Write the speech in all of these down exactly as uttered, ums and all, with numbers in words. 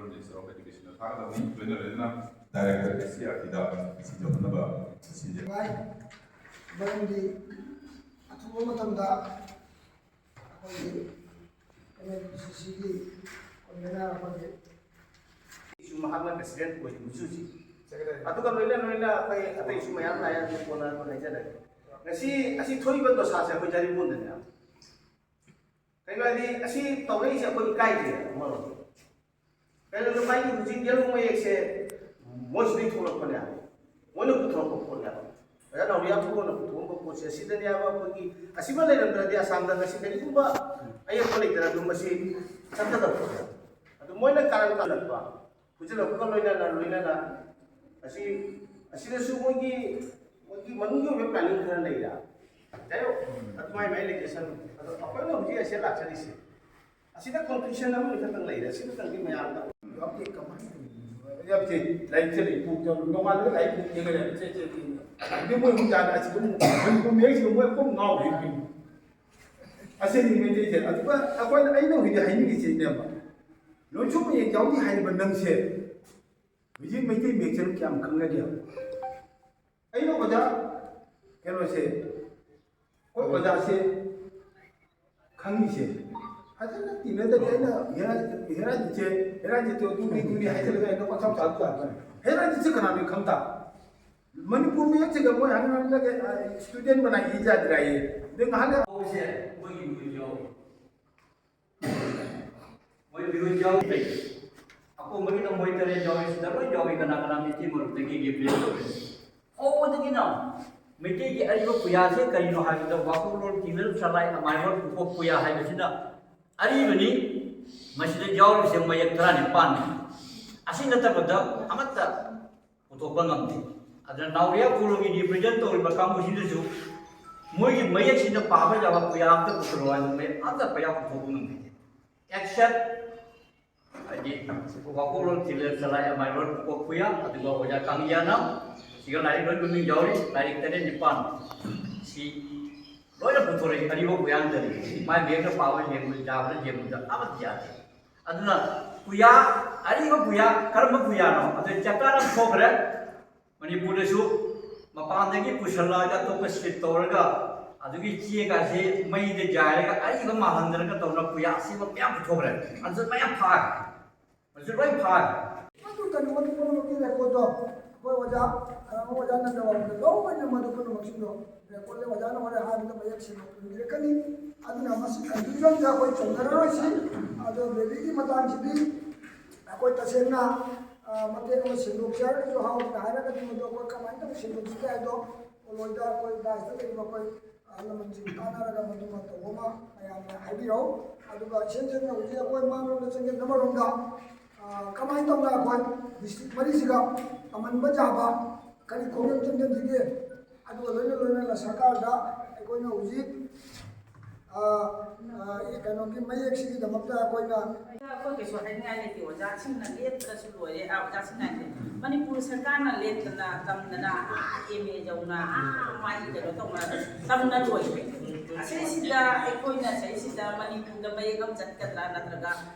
Minister of Education ꯊꯥꯒꯗꯕꯅꯤ꯫ ꯂꯣꯏꯅ ꯂꯣꯏꯅꯅ Director S C E R T ꯗ ꯁꯤꯟꯖꯣꯛꯅꯕ ꯁꯤꯟꯖꯦ꯫ ꯅꯨꯡꯉꯥꯏ꯫ ꯃꯔꯝꯗꯤ ꯑꯊꯨꯕ ꯃꯇꯝꯗ ꯑꯩꯈꯣꯏꯒꯤ N M C C ꯒꯤ ꯑꯣꯏꯅ ꯑꯩꯈꯣꯏꯒꯤ ꯁꯨ ꯃꯍꯥꯛꯅ president ꯑꯣꯏꯔꯤꯕꯁꯨ ꯍꯧꯖꯤꯛ꯫ ꯑꯗꯨꯒ ꯂꯣꯏꯅ ꯂꯣꯏꯅ ꯑꯩꯈꯣꯏ ꯑꯇꯩꯁꯨ ꯃꯌꯥꯝ ꯂꯥꯛꯑꯦ, ꯑꯗꯨ ꯀꯣꯟꯅ ꯑꯗꯨꯝ ꯍꯥꯏꯖꯔꯒꯦ꯫ ꯉꯁꯤ ꯑꯁꯤ ꯊꯣꯛꯏꯕ ꯗꯣꯁꯥꯁꯦ ꯑꯩꯈꯣꯏ ꯖꯥꯔꯤꯄꯣꯟꯗꯅꯦ꯫ ꯀꯩꯅꯣ ꯍꯥꯏꯗꯤ ꯑꯁꯤ ꯇꯧꯔꯛꯏꯁꯦ ꯑꯩꯈꯣꯏ ꯏꯀꯥꯏꯗꯦ ꯑꯃꯔꯣꯝꯗ꯫ ꯀꯩꯅꯣꯗ ꯃꯥꯒꯤ ꯍꯧꯖꯤꯛ ꯌꯦꯂꯣꯡ ꯃꯌꯦꯛꯁꯦ ꯃꯣꯏꯁꯤꯗꯩ ꯊꯣꯛꯂꯛꯄꯅꯦ ꯍꯥꯏꯕ꯫ ꯃꯣꯏꯅ ꯄꯨꯊꯣꯔꯛꯄ ꯄꯣꯠꯅꯦ ꯍꯥꯏꯕ꯫ ꯑꯣꯖꯥ ꯅꯥꯎꯔꯤꯌꯥ ꯐꯨꯀꯣꯅ ꯄꯨꯊꯣꯛꯑꯝꯕ ꯄꯣꯠꯁꯦ ꯑꯁꯤꯗꯅꯦ ꯍꯥꯏꯕ꯫ ꯑꯩꯈꯣꯏꯒꯤ ꯑꯁꯤꯃ ꯂꯩꯔꯝꯗ꯭ꯔꯗꯤ ꯑꯁꯥꯝꯗ ꯉꯁꯤ ꯀꯔꯤꯒꯨꯝꯕ ꯑꯌꯦꯛꯄ ꯂꯩꯇꯅ ꯑꯗꯨꯝ ꯃꯁꯤ ꯆꯠꯀꯗꯕ ꯄꯣꯠꯅꯦ꯫ ꯑꯗꯨ ꯃꯣꯏꯅ ꯀꯥꯔꯟ ꯇꯥꯜꯂꯛꯄ ꯄꯨꯁꯤꯜꯂꯛꯄꯒ ꯂꯣꯏꯅꯅ ꯂꯣꯏꯅꯅ ꯑꯁꯤ ꯑꯁꯤꯗꯁꯨ ꯃꯣꯏꯒꯤ ꯃꯣꯏꯒꯤ ꯃꯅꯨꯡꯒꯤ ꯑꯣꯏꯕ planning ꯈꯔ ꯂꯩꯔꯦ꯫ ꯀꯩꯅꯣ ꯑꯗꯨꯃꯥꯏ ꯃꯥꯏ ꯂꯩꯖꯁꯅꯨ꯫ ꯑꯗꯣ ꯑꯩꯈꯣꯏꯅ ꯍꯧꯖꯤꯛ ꯑꯁꯤꯗ ꯂꯥꯛꯆꯔꯤꯁꯦ ꯑꯁꯤꯗ confusion ꯑꯃꯅꯤ ꯈꯛꯇꯪ ꯂꯩꯔꯦ꯫ ꯑꯁꯤꯗꯇꯪꯗꯤ ꯃꯌꯥꯝꯗ ꯌꯥꯝꯗꯦ, ꯀꯃꯥꯏꯅ ꯇꯧꯔꯤꯅꯣ? ꯌꯥꯝꯗꯦ, ꯂꯥꯏꯔꯤꯛꯁꯦ ꯂꯩ, ꯄꯨꯛ ꯆꯥꯎ, ꯅꯣꯡꯉꯥꯜꯂꯒ ꯂꯥꯏꯔꯤꯛ ꯄꯨꯛ ꯌꯦꯡꯉ ꯂꯩꯔꯦ, ꯆꯦ, ꯆꯦ, ꯆꯦ꯫ ꯑꯗꯨ ꯃꯣꯏ ꯑꯍꯨꯝ ꯆꯥꯗ ꯑꯁꯤꯗ ꯑꯃꯨꯛ ꯃꯅꯤꯄꯨꯔ ꯃꯌꯦꯛꯁꯤꯗ ꯃꯣꯏ ꯀꯣꯛ ꯉꯥꯎꯔꯦ ꯏꯕꯦꯝꯃ꯫ ꯑꯁꯤꯅꯤ ꯃꯩꯇꯩꯁꯦ꯫ ꯑꯗꯨꯒ ꯑꯩꯈꯣꯏꯅ, ꯑꯩꯅ ꯍꯧꯖꯤꯛ ꯍꯥꯏꯅꯤꯡꯉꯤꯁꯦ ꯏꯅꯦꯝꯃ, ꯂꯣꯟꯁꯨꯝ ꯃꯌꯦꯛ ꯌꯥꯎꯗꯦ ꯍꯥꯏꯔꯤꯕ ꯅꯪꯁꯦ ꯍꯧꯖꯤꯛ ꯃꯩꯇꯩ ꯃꯌꯦꯛꯁꯦ ꯀꯌꯥꯝ ꯈꯪꯅꯒꯦ? ꯑꯩꯅ ꯑꯣꯖꯥ ꯀꯩꯅꯣꯁꯦ, ꯑꯩꯈꯣꯏ ꯑꯣꯖꯥꯁꯦ ꯈꯪꯉꯤꯁꯦ ꯐꯖꯅ ꯇꯤꯟꯅꯗꯗꯤ ꯑꯩꯅ ꯍꯦꯔꯥ-, ꯍꯦꯔꯥꯖꯤꯠꯁꯦ, ꯍꯦꯔꯥꯖꯤꯠꯇꯣ ꯑꯗꯨꯅꯤ, ꯑꯗꯨꯅꯤ ꯍꯥꯏꯖꯤꯜꯂꯒ ꯑꯩꯅ ꯄꯪꯁꯥꯎ ꯁꯥꯎ ꯇꯥꯕ꯫ ꯍꯦꯔꯥꯖꯤꯠꯁꯦ ꯀꯅꯥꯅꯣ ꯈꯪ ꯇꯥꯕ? ꯃꯅꯤꯄꯨꯔ ꯃꯌꯦꯛꯁꯤꯒ ꯃꯣꯏ ꯍꯥꯏꯅ ꯍꯥꯏꯅꯒ, ꯑ, student ꯃꯅꯥ ꯏ ꯌꯥꯗ꯭ꯔꯥꯌꯦ꯫ ꯑꯗꯩ ꯉꯥꯏꯍꯥꯛ ꯂꯩ ꯍꯧꯕꯁꯦ ꯃꯣꯏꯒꯤ ꯃꯤꯍꯨꯠ ꯌꯥꯎꯋꯤ꯫ ꯃꯣꯏ ꯃꯤꯍꯨꯠ ꯌꯥꯎꯔꯤ ꯂꯩ꯫ ꯑꯀꯣꯟꯕꯒꯤꯗ ꯃꯣꯏ ꯇꯔꯦꯠ ꯌꯥꯎꯔꯤ, ꯁꯤꯗ ꯂꯣꯏ ꯌꯥꯎꯔꯤ, ꯀꯅꯥ ꯀꯅꯥ ꯃꯤꯇꯤ ꯃꯔꯨꯞꯇꯒꯤ represent ꯇꯧꯔꯤ꯫ ꯍꯧꯕꯗꯒꯤꯅ ꯃꯩꯇꯩꯒꯤ ꯑꯔꯤꯕ ꯄꯨꯌꯥꯁꯦ ꯀꯔꯤꯅꯣ ꯍꯥꯏꯕꯗ ꯋꯥꯀꯣꯛꯂꯣꯟ ꯇꯤꯂꯦꯜ ꯁꯂꯥꯏ ꯑꯃꯥꯏꯔꯣꯟ ꯄꯨꯀꯣꯛ ꯄꯨꯌꯥ ꯍꯥꯏꯕꯁꯤꯅ ꯑꯔꯤꯕꯅꯤ꯫ ꯃꯁꯤꯗ ꯌꯥꯎꯔꯤꯕꯁꯦ ꯃꯌꯦꯛ ꯇꯔꯥꯅꯤꯄꯥꯟꯅꯤ꯫ ꯑꯁꯤ ꯅꯠꯇꯕꯗ ꯑꯃꯠꯇ ꯄꯨꯊꯣꯛꯄ ꯉꯝꯗꯦ꯫ ꯑꯗꯨꯅ ꯅꯥꯎꯔꯤꯌꯥ ꯈꯨꯂꯣꯒꯤ represent ꯇꯧꯔꯤꯕ ꯀꯥꯡꯕꯨꯁꯤꯡꯗꯨꯁꯨ ꯃꯣꯏꯒꯤ ꯃꯌꯦꯛꯁꯤꯡꯗ ꯄꯥꯕ ꯌꯥꯕ ꯄꯨꯌꯥ ꯑꯝꯇ ꯄꯨꯊꯣꯔꯛꯑꯣ ꯍꯥꯏꯕ ꯃꯌꯦꯛ ꯑꯝꯇ ꯄꯨꯌꯥ ꯄꯨꯊꯣꯛꯄ ꯉꯝꯗꯦ꯫ Except ꯍꯥꯏꯗꯤ ꯋꯥꯀꯣꯛꯂꯣꯟ ꯇꯤꯂꯦꯜ ꯁꯂꯥꯏ ꯑꯃꯥꯏꯔꯣꯟ ꯄꯨꯀꯣꯛ ꯄꯨꯌꯥ, ꯑꯗꯨꯒ ꯑꯣꯖꯥ ꯀꯥꯡꯖꯤꯌꯥꯅ ꯁꯤꯒ ꯂꯥꯏꯔꯤꯛ ꯂꯣꯏ ꯃꯃꯤꯡ ꯌꯥꯎꯔꯤ, ꯂꯥꯏꯔꯤꯛ ꯇꯔꯦꯠ ꯅꯤꯄꯥꯟ ꯁꯤ ꯂꯣꯏꯅ ꯄꯨꯊꯣꯔꯛꯏ꯫ ꯑꯔꯤꯕ ꯄꯨꯌꯥ ꯑꯝꯇꯅꯤ꯫ ꯃꯥꯏ ꯃꯌꯦꯛꯅ ꯄꯥꯕ ꯌꯦꯡꯕ ꯌꯥꯕꯗ ꯌꯦꯡꯕꯗ ꯑꯃꯠꯇ ꯌꯥꯗꯦ꯫ ꯑꯗꯨꯅ ꯄꯨꯌꯥ ꯑꯔꯤꯕ ꯄꯨꯌꯥ, ꯀꯔꯝꯕ ꯄꯨꯌꯥꯅꯣ? ꯑꯗꯨ ꯆꯞ ꯆꯥꯅ ꯊꯣꯛꯈ꯭ꯔꯦ꯫ ꯃꯅꯤꯄꯨꯔꯗꯁꯨ ꯃꯄꯥꯟꯗꯒꯤ ꯄꯨꯁꯜꯂꯛꯑꯒ ꯑꯇꯣꯞꯄ ꯁꯤꯠ ꯇꯧꯔꯒ ꯑꯗꯨꯒꯤ ꯆꯦꯒꯁꯤ ꯃꯩꯗ ꯌꯥꯏꯔꯒ ꯑꯔꯤꯕ ꯃꯥꯜꯍꯟꯗꯅꯒ ꯇꯧꯅ ꯄꯨꯌꯥ ꯑꯁꯤꯕ ꯃꯌꯥꯝ ꯄꯨꯊꯣꯛꯈ꯭ꯔꯦ꯫ ꯑꯗꯨ ꯃꯌꯥꯝ ꯐꯥꯔꯦ꯫ ꯃꯁꯤ ꯂꯣꯏ ꯐꯥꯔꯦ꯫ ꯑꯗꯨ ꯀꯩꯅꯣ, ꯃꯗꯨ ꯄꯨꯝꯅꯃꯛꯀꯤ ꯔꯦꯀꯣꯔꯗꯣ ꯑꯩꯈꯣꯏ ꯑꯣꯖꯥ, ꯑꯔꯥꯡꯕ ꯑꯣꯖꯥ ꯅꯟꯗꯕꯥꯕꯨꯗ ꯂꯣꯏꯅ ꯃꯗꯨ ꯄꯨꯝꯅꯃꯛꯁꯤꯡꯗꯣ ꯔꯦꯀꯣꯔꯗ ꯑꯣꯖꯥꯅ ꯍꯣꯔꯦꯟ ꯍꯥꯏꯕꯗ ꯃꯌꯦꯛ ꯁꯦꯡꯅ ꯎꯕꯤꯔꯛꯀꯅꯤ꯫ ꯑꯗꯨꯅ ꯃꯁꯤ ꯀꯟꯐ꯭ꯌꯨꯖꯟꯗ ꯑꯩꯈꯣꯏ ꯇꯧꯅꯔꯔꯣꯏꯁꯤ꯫ ꯑꯗꯣ ꯕꯦꯕꯤꯒꯤ ꯃꯇꯥꯡꯁꯤꯗꯤ ꯑꯩꯈꯣꯏ ꯇꯁꯦꯡꯅ, ꯑ, ꯃꯇꯦꯛ ꯑꯃ ꯁꯦꯡꯗꯣꯛꯁꯤ ꯍꯥꯏꯔꯒꯁꯨ ꯍꯥꯎꯅ ꯍꯥꯏꯔꯒꯗꯤ ꯃꯗꯨ ꯑꯩꯈꯣꯏ ꯀꯃꯥꯏꯅ ꯇꯧꯅ ꯁꯦꯡꯗꯣꯛꯁꯤꯒꯦ ꯍꯥꯏꯗꯣ ꯄꯣꯂꯣꯏꯗ ꯑꯩꯈꯣꯏ ꯗꯥꯏꯁꯇ ꯂꯩꯔꯤꯕ ꯑꯩꯈꯣꯏ ꯑꯍꯜ ꯂꯃꯟꯁꯤꯡ ꯇꯥꯟꯅꯔꯒ ꯃꯗꯨꯃ ꯇꯧꯕ ꯑꯃ ꯃꯌꯥꯝꯅ ꯍꯥꯏꯕꯤꯔꯛꯎ꯫ ꯑꯗꯨꯒ ꯏꯁꯦꯡ ꯁꯦꯡꯅ ꯍꯧꯖꯤꯛ ꯑꯩꯈꯣꯏ ꯃꯥꯡꯂꯣꯝꯗ ꯆꯪꯁꯤꯟꯕ ꯃꯔꯣꯝꯗ, ꯑ, ꯀꯃꯥꯏꯅ ꯇꯧꯅ ꯑꯩꯈꯣꯏ ꯗꯤꯁꯇ꯭ꯔꯤꯛ ꯃꯔꯤꯁꯤꯒ ꯀꯝꯍꯟꯕ ꯌꯥꯕ ꯀꯔꯤ ꯈꯣꯡꯖꯪ ꯆꯪꯁꯤꯟꯁꯤꯒꯦ? ꯑꯗꯨꯒ ꯂꯣꯏꯅ ꯂꯣꯏꯅꯅ ꯁꯔꯀꯥꯔꯗ ꯑꯩꯈꯣꯏꯅ ꯍꯧꯖꯤꯛ, ꯑ, ꯑ, ꯀꯩꯅꯣꯒꯤ ꯃꯌꯦꯛꯁꯤꯒꯤꯗꯃꯛꯇ ꯑꯩꯈꯣꯏꯅ ꯑꯩꯈꯣꯏ ꯀꯩꯁꯨ ꯍꯥꯏꯅꯤꯡꯉꯥꯏ ꯂꯩꯇꯦ꯫ ꯑꯣꯖꯥꯁꯤꯡꯅ ꯂꯦꯞꯇ꯭ꯔꯁꯨ ꯂꯣꯏꯔꯦ꯫ ꯑꯥ, ꯑꯣꯖꯥꯁꯤꯡ ꯍꯥꯏꯁꯦ ꯃꯅꯤꯄꯨꯔ ꯁꯔꯀꯥꯔꯅ ꯂꯦꯞꯇꯅ ꯇꯝꯗꯅ ꯑꯥ ꯑꯦꯝ ꯑꯦ ꯌꯧꯅ ꯑꯥ ꯃꯥꯒꯤ ꯀꯩꯅꯣ ꯇꯧꯅ ꯇꯝꯅ ꯂꯣꯏꯈ꯭ꯔꯦ꯫ ꯑꯁꯤꯁꯤꯗ ꯑꯩꯈꯣꯏꯅ ꯁꯤꯁꯤꯗ ꯃꯅꯤꯄꯨꯔꯗ ꯃꯌꯦꯛ ꯑꯃ ꯆꯠꯀꯗ꯭ꯔꯥ ꯅꯠꯇ꯭ꯔꯒ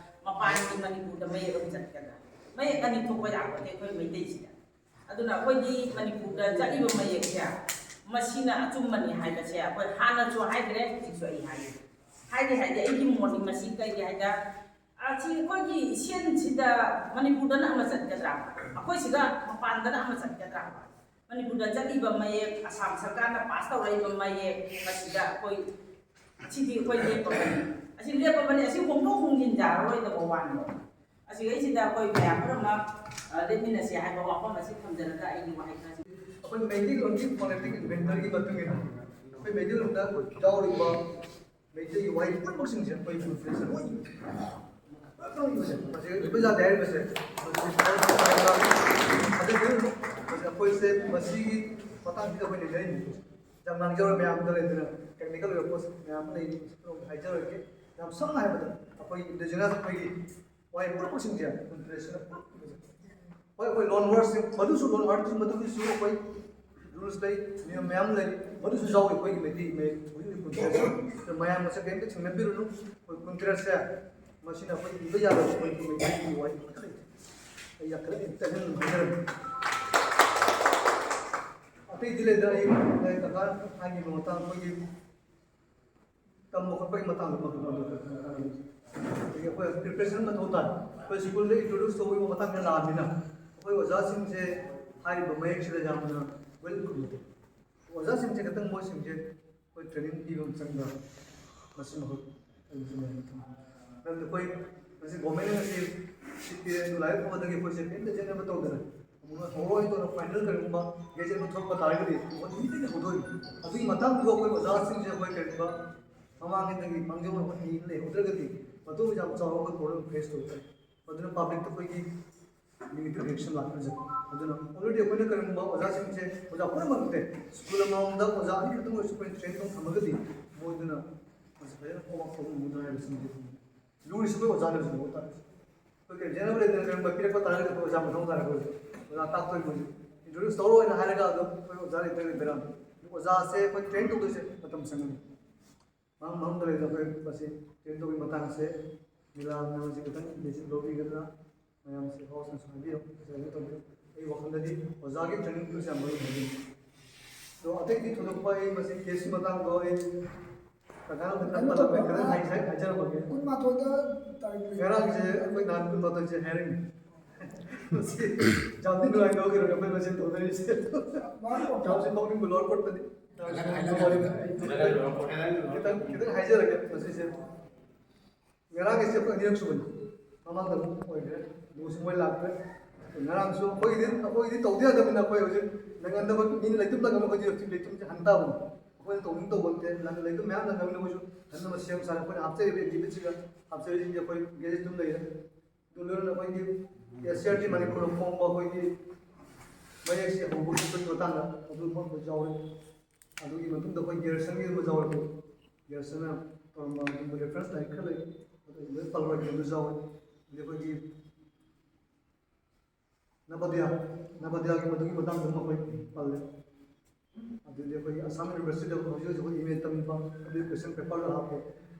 ꯃꯄꯥꯟꯒꯤ ꯃꯅꯤꯄꯨꯔꯗ ꯃꯌꯦꯛ ꯑꯃ ꯆꯠꯀꯗ꯭ꯔꯥ? ꯃꯌꯦꯛ ꯑꯅꯤ ꯊꯣꯛꯄ ꯌꯥꯄꯣꯠꯇꯦ ꯑꯩꯈꯣꯏ ꯃꯩꯇꯩꯁꯤꯗ꯫ ꯑꯗꯨꯅ ꯑꯩꯈꯣꯏꯗꯤ ꯃꯅꯤꯄꯨꯔꯗ ꯆꯠꯂꯤꯕ ꯃꯌꯦꯛꯁꯦ ꯃꯁꯤꯅ ꯑꯆꯨꯝꯕꯅꯤ ꯍꯥꯏꯕꯁꯦ ꯑꯩꯈꯣꯏ ꯍꯥꯟꯅꯁꯨ ꯍꯥꯏꯈ꯭ꯔꯦ, ꯍꯧꯖꯤꯛꯁꯨ ꯑꯩ ꯍꯥꯏꯒꯦ꯫ ꯍꯥꯏꯗꯤ ꯍꯥꯏꯗꯤ ꯑꯩꯒꯤ ꯃꯣꯠꯅꯤ꯫ ꯃꯁꯤ ꯀꯩꯒꯤ ꯍꯥꯏꯗ, ꯑꯁꯤ ꯑꯩꯈꯣꯏꯒꯤ ꯏꯁꯦꯟꯁꯤꯗ ꯃꯅꯤꯄꯨꯔꯗꯅ ꯑꯃ ꯆꯠꯀꯗ꯭ꯔꯥ, ꯑꯩꯈꯣꯏ ꯁꯤꯗ ꯃꯄꯥꯟꯗꯅ ꯑꯃ ꯆꯠꯀꯗ꯭ꯔꯥ? ꯃꯅꯤꯄꯨꯔꯗ ꯆꯠꯂꯤꯕ ꯃꯌꯦꯛ, ꯑꯁꯥꯝ ꯁꯔꯀꯥꯔꯅ ꯄꯥꯁ ꯇꯧꯔꯛꯏꯕ ꯃꯌꯦꯛ, ꯃꯁꯤꯗ ꯑꯩꯈꯣꯏ, ꯑꯁꯤꯗꯤ ꯑꯩꯈꯣꯏ ꯂꯦꯞꯄꯕꯅꯤ꯫ ꯑꯁꯤ ꯂꯦꯞꯄꯕꯅꯤ, ꯑꯁꯤ ꯍꯣꯡꯗꯣꯛ ꯍꯣꯡꯖꯤꯟ ꯌꯥꯔꯔꯣꯏꯗꯕ ꯋꯥꯅꯤ꯫ ꯑꯁꯤꯒꯩꯁꯤꯗ ꯑꯩꯈꯣꯏ ꯃꯌꯥꯝ ꯄꯨꯝꯅꯃꯛ, ꯑ, ꯂꯦꯞꯃꯤꯟꯅꯁꯤ ꯍꯥꯏꯕ ꯋꯥꯐꯝ ꯑꯁꯤ ꯊꯝꯖꯔꯒ ꯑꯩꯒꯤ ꯋꯥꯍꯩ ꯈꯔꯁꯤ ꯑꯩꯈꯣꯏ ꯃꯩꯇꯩꯂꯣꯟꯒꯤ ꯐꯣꯅꯦꯇꯤꯛ ꯏꯟꯚꯦꯟꯇꯔꯒꯤ ꯃꯇꯨꯡ ꯏꯟꯅ ꯑꯩꯈꯣꯏ ꯃꯩꯇꯩꯂꯣꯟꯗ ꯌꯥꯎꯔꯤꯕ ꯃꯩꯇꯩꯒꯤ ꯋꯥꯍꯩ ꯄꯨꯝꯅꯃꯛꯁꯤꯡꯁꯦ ꯑꯩꯈꯣꯏ ꯃꯅꯤꯄꯨꯔꯁꯤꯗ ꯂꯣꯏ ꯂꯣꯏ ꯐꯪꯉꯤꯕꯁꯦ꯫ ꯃꯁꯤ ꯏꯕ ꯌꯥꯗꯦ ꯍꯥꯏꯔꯤꯕꯁꯦ꯫ ꯑꯗꯨꯗꯤ ꯃꯁꯤ ꯑꯩꯈꯣꯏꯁꯦ ꯃꯁꯤꯒꯤ ꯃꯇꯥꯡꯁꯤꯗ ꯑꯩꯈꯣꯏ ꯅꯩꯅꯔꯤꯅꯤ꯫ ꯌꯥꯝ ꯉꯥꯡꯖꯔꯣꯏ, ꯃꯌꯥꯝꯗ ꯂꯩꯗꯅ ꯇꯦꯛꯅꯤꯀꯦꯜ ꯑꯣꯏꯕ ꯄꯣꯠ ꯃꯌꯥꯝ ꯑꯃ ꯂꯩ꯫ ꯍꯥꯏꯖꯔꯣꯏꯒꯦ꯫ ꯌꯥꯝ ꯁꯝꯅ ꯍꯥꯏꯔꯕꯗ ꯑꯩꯈꯣꯏ ꯏꯟꯗꯤꯖꯤꯅꯁ ꯑꯩꯈꯣꯏꯒꯤ ꯋꯥꯍꯩ ꯄꯨꯝꯅꯃꯛꯁꯤꯡꯁꯦ ꯀꯨꯟꯇꯔꯦꯠꯁꯤꯅ ꯄꯨꯂꯞ ꯏꯕꯁꯦ꯫ ꯍꯣꯏ, ꯑꯩꯈꯣꯏ ꯂꯣꯟ ꯋꯥꯔꯗꯁꯤꯡ ꯃꯗꯨꯁꯨ, ꯂꯣꯟ ꯋꯥꯔꯗꯁꯤꯡ ꯃꯗꯨꯒꯤꯁꯨ ꯑꯩꯈꯣꯏ ꯔꯨꯜꯁ ꯂꯩ, ꯅꯤꯌꯣꯝ ꯃꯌꯥꯝ ꯂꯩ꯫ ꯃꯗꯨꯁꯨ ꯌꯥꯎꯔꯤ ꯑꯩꯈꯣꯏꯒꯤ ꯃꯩꯇꯩ ꯃꯌꯦꯛ ꯍꯧꯖꯤꯛ ꯍꯧꯖꯤꯛ ꯀꯨꯟꯇꯔꯦꯠꯁꯦ꯫ ꯑꯗꯣ ꯃꯌꯥꯝ ꯃꯁꯦ ꯀꯔꯤꯝꯇ ꯆꯤꯡꯅꯕꯤꯔꯨꯅꯨ꯫ ꯑꯩꯈꯣꯏ ꯀꯨꯟꯇꯔꯦꯠꯁꯦ ꯃꯁꯤꯅ ꯑꯩꯈꯣꯏ ꯏꯕ ꯌꯥꯗꯕ ꯑꯩꯈꯣꯏꯒꯤ ꯃꯩꯇꯩꯒꯤ ꯋꯥꯍꯩ ꯑꯃꯠꯇ ꯂꯩꯇꯦ꯫ ꯑꯩ ꯌꯥꯝ ꯈꯔ ꯏꯟꯇꯔꯅꯦꯜ ꯍꯥꯏꯖꯔꯝꯃꯤ꯫ ꯑꯇꯩꯗꯤ ꯂꯩꯗ, ꯑꯩ ꯀꯀꯥ ꯍꯥꯏꯈꯤꯕ ꯃꯇꯥꯡ ꯑꯩꯈꯣꯏꯒꯤ ꯇꯝꯕ ꯈꯣꯠꯄꯒꯤ ꯃꯇꯥꯡꯗ ꯑꯗꯒꯤ ꯑꯩꯈꯣꯏ ꯄ꯭ꯔꯤꯄꯦꯔꯦꯁꯟ ꯃꯊꯧ ꯇꯥꯏ꯫ ꯑꯩꯈꯣꯏ ꯁ꯭ꯀꯨꯜꯗ ꯏꯟꯇ꯭ꯔꯣꯗ꯭ꯌꯨꯁ ꯇꯧꯕꯒꯤ ꯃꯇꯥꯡꯗ ꯂꯥꯛꯑꯃꯤꯅ ꯑꯩꯈꯣꯏ ꯑꯣꯖꯥꯁꯤꯡꯁꯦ ꯍꯥꯏꯔꯤꯕ ꯃꯌꯦꯛꯁꯤꯗ ꯌꯥꯝꯅ ꯋꯦꯜ ꯏꯀ꯭ꯋꯤꯞ ꯑꯣꯏꯗꯦ꯫ ꯑꯣꯖꯥꯁꯤꯡꯁꯦ ꯈꯤꯇꯪ ꯃꯣꯏꯁꯤꯡꯁꯦ ꯑꯩꯈꯣꯏ ꯇ꯭ꯔꯦꯅꯤꯡ ꯄꯤꯕ ꯑꯃ ꯆꯪꯕ꯭ꯔꯥ? ꯃꯁꯤ ꯃꯍꯨꯠ ꯑꯩꯁꯨ ꯃꯌꯥꯝ ꯊꯝꯖꯒꯦ꯫ ꯃꯔꯝꯗꯤ ꯑꯩꯈꯣꯏ ꯉꯁꯤ ꯒꯣꯔꯃꯦꯟꯅ ꯉꯁꯤ ꯁꯤ ꯄꯤ ꯑꯦꯁ ꯂꯥꯏꯔꯤꯛ ꯐꯕꯗꯒꯤ ꯑꯩꯈꯣꯏꯁꯦ ꯀꯔꯤꯝꯇ ꯆꯦꯟꯅꯕ ꯇꯧꯗꯅ ꯑꯃꯨꯛ ꯍꯧꯔꯣꯏ ꯇꯧꯅ ꯐꯥꯏꯅꯦꯜ ꯀꯔꯤꯒꯨꯝꯕ ꯒꯦꯖꯦꯠ ꯑꯃ ꯊꯣꯛꯄ ꯇꯥꯔꯒꯗꯤ ꯑꯩꯈꯣꯏ ꯏꯃꯤꯗꯤꯌꯦꯠꯂꯤ ꯍꯧꯗꯣꯏꯅꯤ꯫ ꯑꯗꯨꯒꯤ ꯃꯇꯥꯡꯗꯨꯗ ꯑꯩꯈꯣꯏ ꯑꯣꯖꯥꯁꯤꯡꯁꯦ ꯑꯩꯈꯣꯏ ꯀꯔꯤꯒꯨꯝꯕ ꯃꯃꯥꯡꯉꯩꯗꯒꯤ ꯃꯥꯡꯖꯧꯅꯅ ꯑꯩꯈꯣꯏ ꯅꯤꯅ ꯂꯩꯍꯧꯗ꯭ꯔꯒꯗꯤ ꯃꯇꯨꯡ ꯌꯥꯝ ꯆꯥꯎꯕ ꯑꯩꯈꯣꯏ ꯄ꯭ꯔꯣꯕ꯭ꯂꯦꯝ ꯐꯦꯁ ꯇꯧꯔꯛꯀꯅꯤ꯫ ꯃꯗꯨꯅ ꯄꯕ꯭ꯂꯤꯛꯇ ꯑꯩꯈꯣꯏꯒꯤ ꯅꯦꯒꯦꯇꯤꯚ ꯔꯤꯌꯦꯛꯁꯟ ꯂꯥꯛꯄꯁꯦ꯫ ꯑꯗꯨꯅ ꯑꯣꯜꯔꯦꯗꯤ ꯑꯩꯈꯣꯏꯅ ꯀꯔꯤꯒꯨꯝꯕ ꯑꯣꯖꯥꯁꯤꯡꯁꯦ, ꯑꯣꯖꯥ ꯄꯨꯝꯅꯃꯛ ꯅꯠꯇꯦ, ꯁ꯭ꯀꯨꯜ ꯑꯃꯃꯝꯗ ꯑꯣꯖꯥ ꯑꯅꯤ ꯈꯛꯇꯪ ꯑꯣꯏꯔꯁꯨ ꯑꯩꯈꯣꯏꯅ ꯇ꯭ꯔꯦꯟ ꯇꯧ ꯊꯝꯃꯒꯗꯤ ꯃꯣꯏꯗꯨꯅ ꯃꯁꯤ ꯐꯖꯅ ꯀꯣꯛ ꯉꯥꯎꯊꯣꯛꯄ ꯉꯝꯒꯗ꯭ꯔꯥ ꯍꯥꯏꯕꯁꯤꯃꯗꯤ ꯂꯨꯔꯤꯁꯦ ꯑꯩꯈꯣꯏ ꯑꯣꯖꯥꯅ ꯍꯧꯖꯤꯛ ꯃꯍꯨꯠ ꯇꯥꯔꯤꯁꯦ꯫ ꯑꯩꯈꯣꯏ ꯀꯔꯤ ꯖꯦꯅꯔꯦꯜ ꯂꯩꯗꯅ ꯀꯔꯤꯒꯨꯝꯕ ꯄꯤꯔꯛꯄ ꯇꯥꯔꯒꯗꯤ ꯑꯩꯈꯣꯏ ꯑꯣꯖꯥ ꯃꯊꯧ ꯇꯥꯔꯦ꯫ ꯑꯩꯈꯣꯏ ꯑꯣꯖꯥ ꯇꯥꯛꯇꯣꯏ ꯃꯣꯏꯁꯦ ꯏꯟꯇ꯭ꯔꯣꯗ꯭ꯌꯨꯁ ꯇꯧꯔꯣ ꯍꯥꯏꯅ ꯍꯥꯏꯔꯒ ꯑꯗꯨꯝ ꯑꯩꯈꯣꯏ ꯑꯣꯖꯥ ꯂꯩꯇ꯭ꯔꯒꯗꯤ ꯕꯦꯔꯥꯅꯤ꯫ ꯑꯣꯖꯥꯁꯦ ꯑꯩꯈꯣꯏ ꯇ꯭ꯔꯦꯟ ꯇꯧꯗꯣꯏꯁꯦ ꯃꯇꯝ ꯆꯪꯒꯅꯤ꯫ ꯃꯔꯝ ꯃꯔꯝꯗ ꯂꯩꯗꯅ ꯑꯩꯈꯣꯏ ꯃꯁꯤ ꯇ꯭ꯔꯦꯟ ꯇꯧꯕꯒꯤ ꯃꯇꯥꯡꯁꯦ ꯃꯤꯂꯥꯅ ꯃꯁꯤ ꯈꯤꯇꯪ ꯏꯅꯤꯁꯤꯌꯦꯇꯤꯚ ꯂꯧꯕꯤꯒꯗ꯭ꯔꯥ? ꯃꯌꯥꯝꯁꯦ ꯍꯥꯎꯁꯅꯁꯨ ꯍꯥꯏꯕꯤꯌꯨ, ꯉꯁꯥꯏ ꯇꯧꯕꯤꯌꯨ꯫ ꯑꯩ ꯋꯥꯈꯜꯗꯗꯤ ꯑꯣꯖꯥꯒꯤ ꯇ꯭ꯔꯦꯅꯤꯡ ꯄꯤꯕꯁꯦ ꯌꯥꯝ ꯃꯔꯨ ꯑꯣꯏ꯫ ꯑꯗꯣ ꯑꯇꯩꯗꯤ ꯊꯣꯏꯗꯣꯛꯄ ꯑꯩ ꯃꯁꯤ ꯀꯦꯁꯀꯤ ꯃꯇꯥꯡꯗꯣ ꯑꯩ ꯀꯀꯥꯅ ꯈꯔ ꯀꯩꯅꯣ ꯇꯧꯕ, ꯄꯜꯂꯝꯃꯦ, ꯈꯤꯇꯪ ꯍꯥꯏꯖ-, ꯍꯥꯏꯖꯔꯝꯃꯒꯦ꯫ ꯀꯨꯟꯃꯥꯊꯣꯏꯗ ꯇꯥꯔꯤꯛ ꯂꯩ꯫ ꯉꯔꯥꯡꯁꯦ ꯑꯩꯈꯣꯏ ꯅꯍꯥꯟ ꯀꯨꯟꯃꯥꯊꯣꯏꯁꯦ ꯍꯥꯏꯔꯤꯅꯤ꯫ ꯃꯁꯤ ꯌꯥꯝꯗꯤ ꯅꯨꯡꯉꯥꯏꯇꯕ ꯀꯩꯅꯣꯅꯦ ꯑꯩꯈꯣꯏ ꯃꯁꯦꯟ ꯇꯧꯅꯔꯤꯁꯦ꯫ ꯃꯥꯅ ꯌꯥꯝꯁꯨ ꯅꯣꯛꯅꯤꯡꯕ ꯂꯣꯋꯔ ꯀꯣꯔꯠꯇꯗꯤ꯫ ꯈꯤꯇꯪ, ꯈꯤꯇꯪ ꯍꯥꯏꯖꯔꯒꯦ ꯃꯁꯤꯁꯦ꯫ ꯉꯔꯥꯡꯒꯤꯁꯦ ꯑꯩꯈꯣꯏ ꯑꯅꯤꯔꯛ ꯁꯨꯕꯅꯤ꯫ ꯃꯃꯥꯡꯗ ꯑꯃꯨꯛ ꯑꯣꯏꯈ꯭ꯔꯦ, ꯂꯨꯁꯨ ꯃꯣꯏ ꯂꯥꯛꯇ꯭ꯔꯦ꯫ ꯉꯔꯥꯡꯁꯨ ꯑꯩꯈꯣꯏꯒꯤꯗꯤ, ꯑꯩꯈꯣꯏꯒꯤꯗꯤ ꯇꯧꯗ ꯌꯥꯗꯕꯅꯤꯅ ꯑꯩꯈꯣꯏ ꯍꯧꯖꯤꯛ ꯅꯪꯍꯟꯅꯕ ꯃꯤꯅ ꯂꯩꯇꯨꯝ ꯂꯪꯉꯝꯃ ꯑꯩꯈꯣꯏꯗꯤ ꯍꯧꯖꯤꯛ ꯂꯩꯇꯨꯝꯁꯦ ꯍꯟ ꯇꯥꯕꯅꯤ꯫ ꯑꯩꯈꯣꯏꯅ ꯇꯧꯅꯤꯡ ꯇꯧꯕ ꯅꯠꯇꯦ, ꯂꯪ ꯂꯩꯇꯨꯝ ꯃꯌꯥꯝ ꯂꯪꯉꯝꯃꯤꯅ ꯑꯩꯈꯣꯏꯁꯨ ꯍꯟꯅꯕ ꯁꯦꯝ ꯁꯥꯔꯦ꯫ ꯑꯩꯈꯣꯏꯅ ꯍꯥꯞꯆꯔꯤꯕ ꯑꯦꯛꯖꯤꯕꯤꯠꯁꯤꯒ ꯍꯥꯞꯆꯔꯤꯁꯤꯡꯁꯦ ꯑꯩꯈꯣꯏ ꯒꯦꯖꯦꯠ ꯑꯗꯨꯝ ꯂꯩꯔꯦ꯫ ꯑꯗꯨ ꯂꯣꯏꯅꯅ ꯑꯩꯈꯣꯏꯒꯤ ꯑꯦꯁ ꯁꯤ ꯑꯥꯔ ꯇꯤ ꯃꯅꯤꯄꯨꯔꯗ ꯐꯣꯡꯕ ꯑꯩꯈꯣꯏꯒꯤ ꯃꯌꯦꯛꯁꯦ ꯍꯧꯕꯒꯤ ꯃꯇꯥꯡꯗ ꯑꯗꯨ ꯐꯣꯡꯕꯁꯨ ꯌꯥꯎꯔꯦ꯫ ꯑꯗꯨꯒꯤ ꯃꯇꯨꯡꯗ ꯑꯩꯈꯣꯏ ꯒꯦꯔꯁꯟꯒꯤ ꯑꯃ ꯌꯥꯎꯔꯛꯄ, ꯒꯦꯔꯁꯟꯅ ꯇꯧꯔꯝꯕ ꯑꯗꯨꯒꯨꯝꯕ ꯔꯦꯐꯔꯦꯟꯁ ꯂꯥꯏꯔꯤꯛ ꯈꯔ ꯂꯩ, ꯑꯗꯨ ꯑꯩ ꯂꯣꯏ ꯄꯜꯂꯔꯣꯏꯒꯦ, ꯑꯗꯨꯁꯨ ꯌꯥꯎꯋꯦ꯫ ꯑꯗꯩ ꯑꯩꯈꯣꯏꯒꯤ ꯅꯕꯣꯗꯤꯌꯥ, ꯅꯕꯣꯗꯤꯌꯥꯒꯤ ꯃꯗꯨꯒꯤ ꯃꯇꯥꯡꯗ ꯑꯃ ꯑꯩꯈꯣꯏ ꯄꯜꯂꯦ꯫ ꯑꯗꯨꯗꯤ ꯑꯩꯈꯣꯏꯒꯤ ꯑꯁꯥꯝ ꯌꯨꯅꯤꯚꯔꯁꯤꯇꯤꯗ ꯍꯧꯖꯤꯛ ꯍꯧꯖꯤꯛ ꯑꯩꯈꯣꯏ ꯑꯦꯝ ꯑꯦ ꯇꯝꯃꯤꯕ ꯑꯗꯨꯒꯤ ꯀꯣꯏꯁꯟ ꯄꯦꯄꯔꯗ ꯍꯥꯞꯄꯦ꯫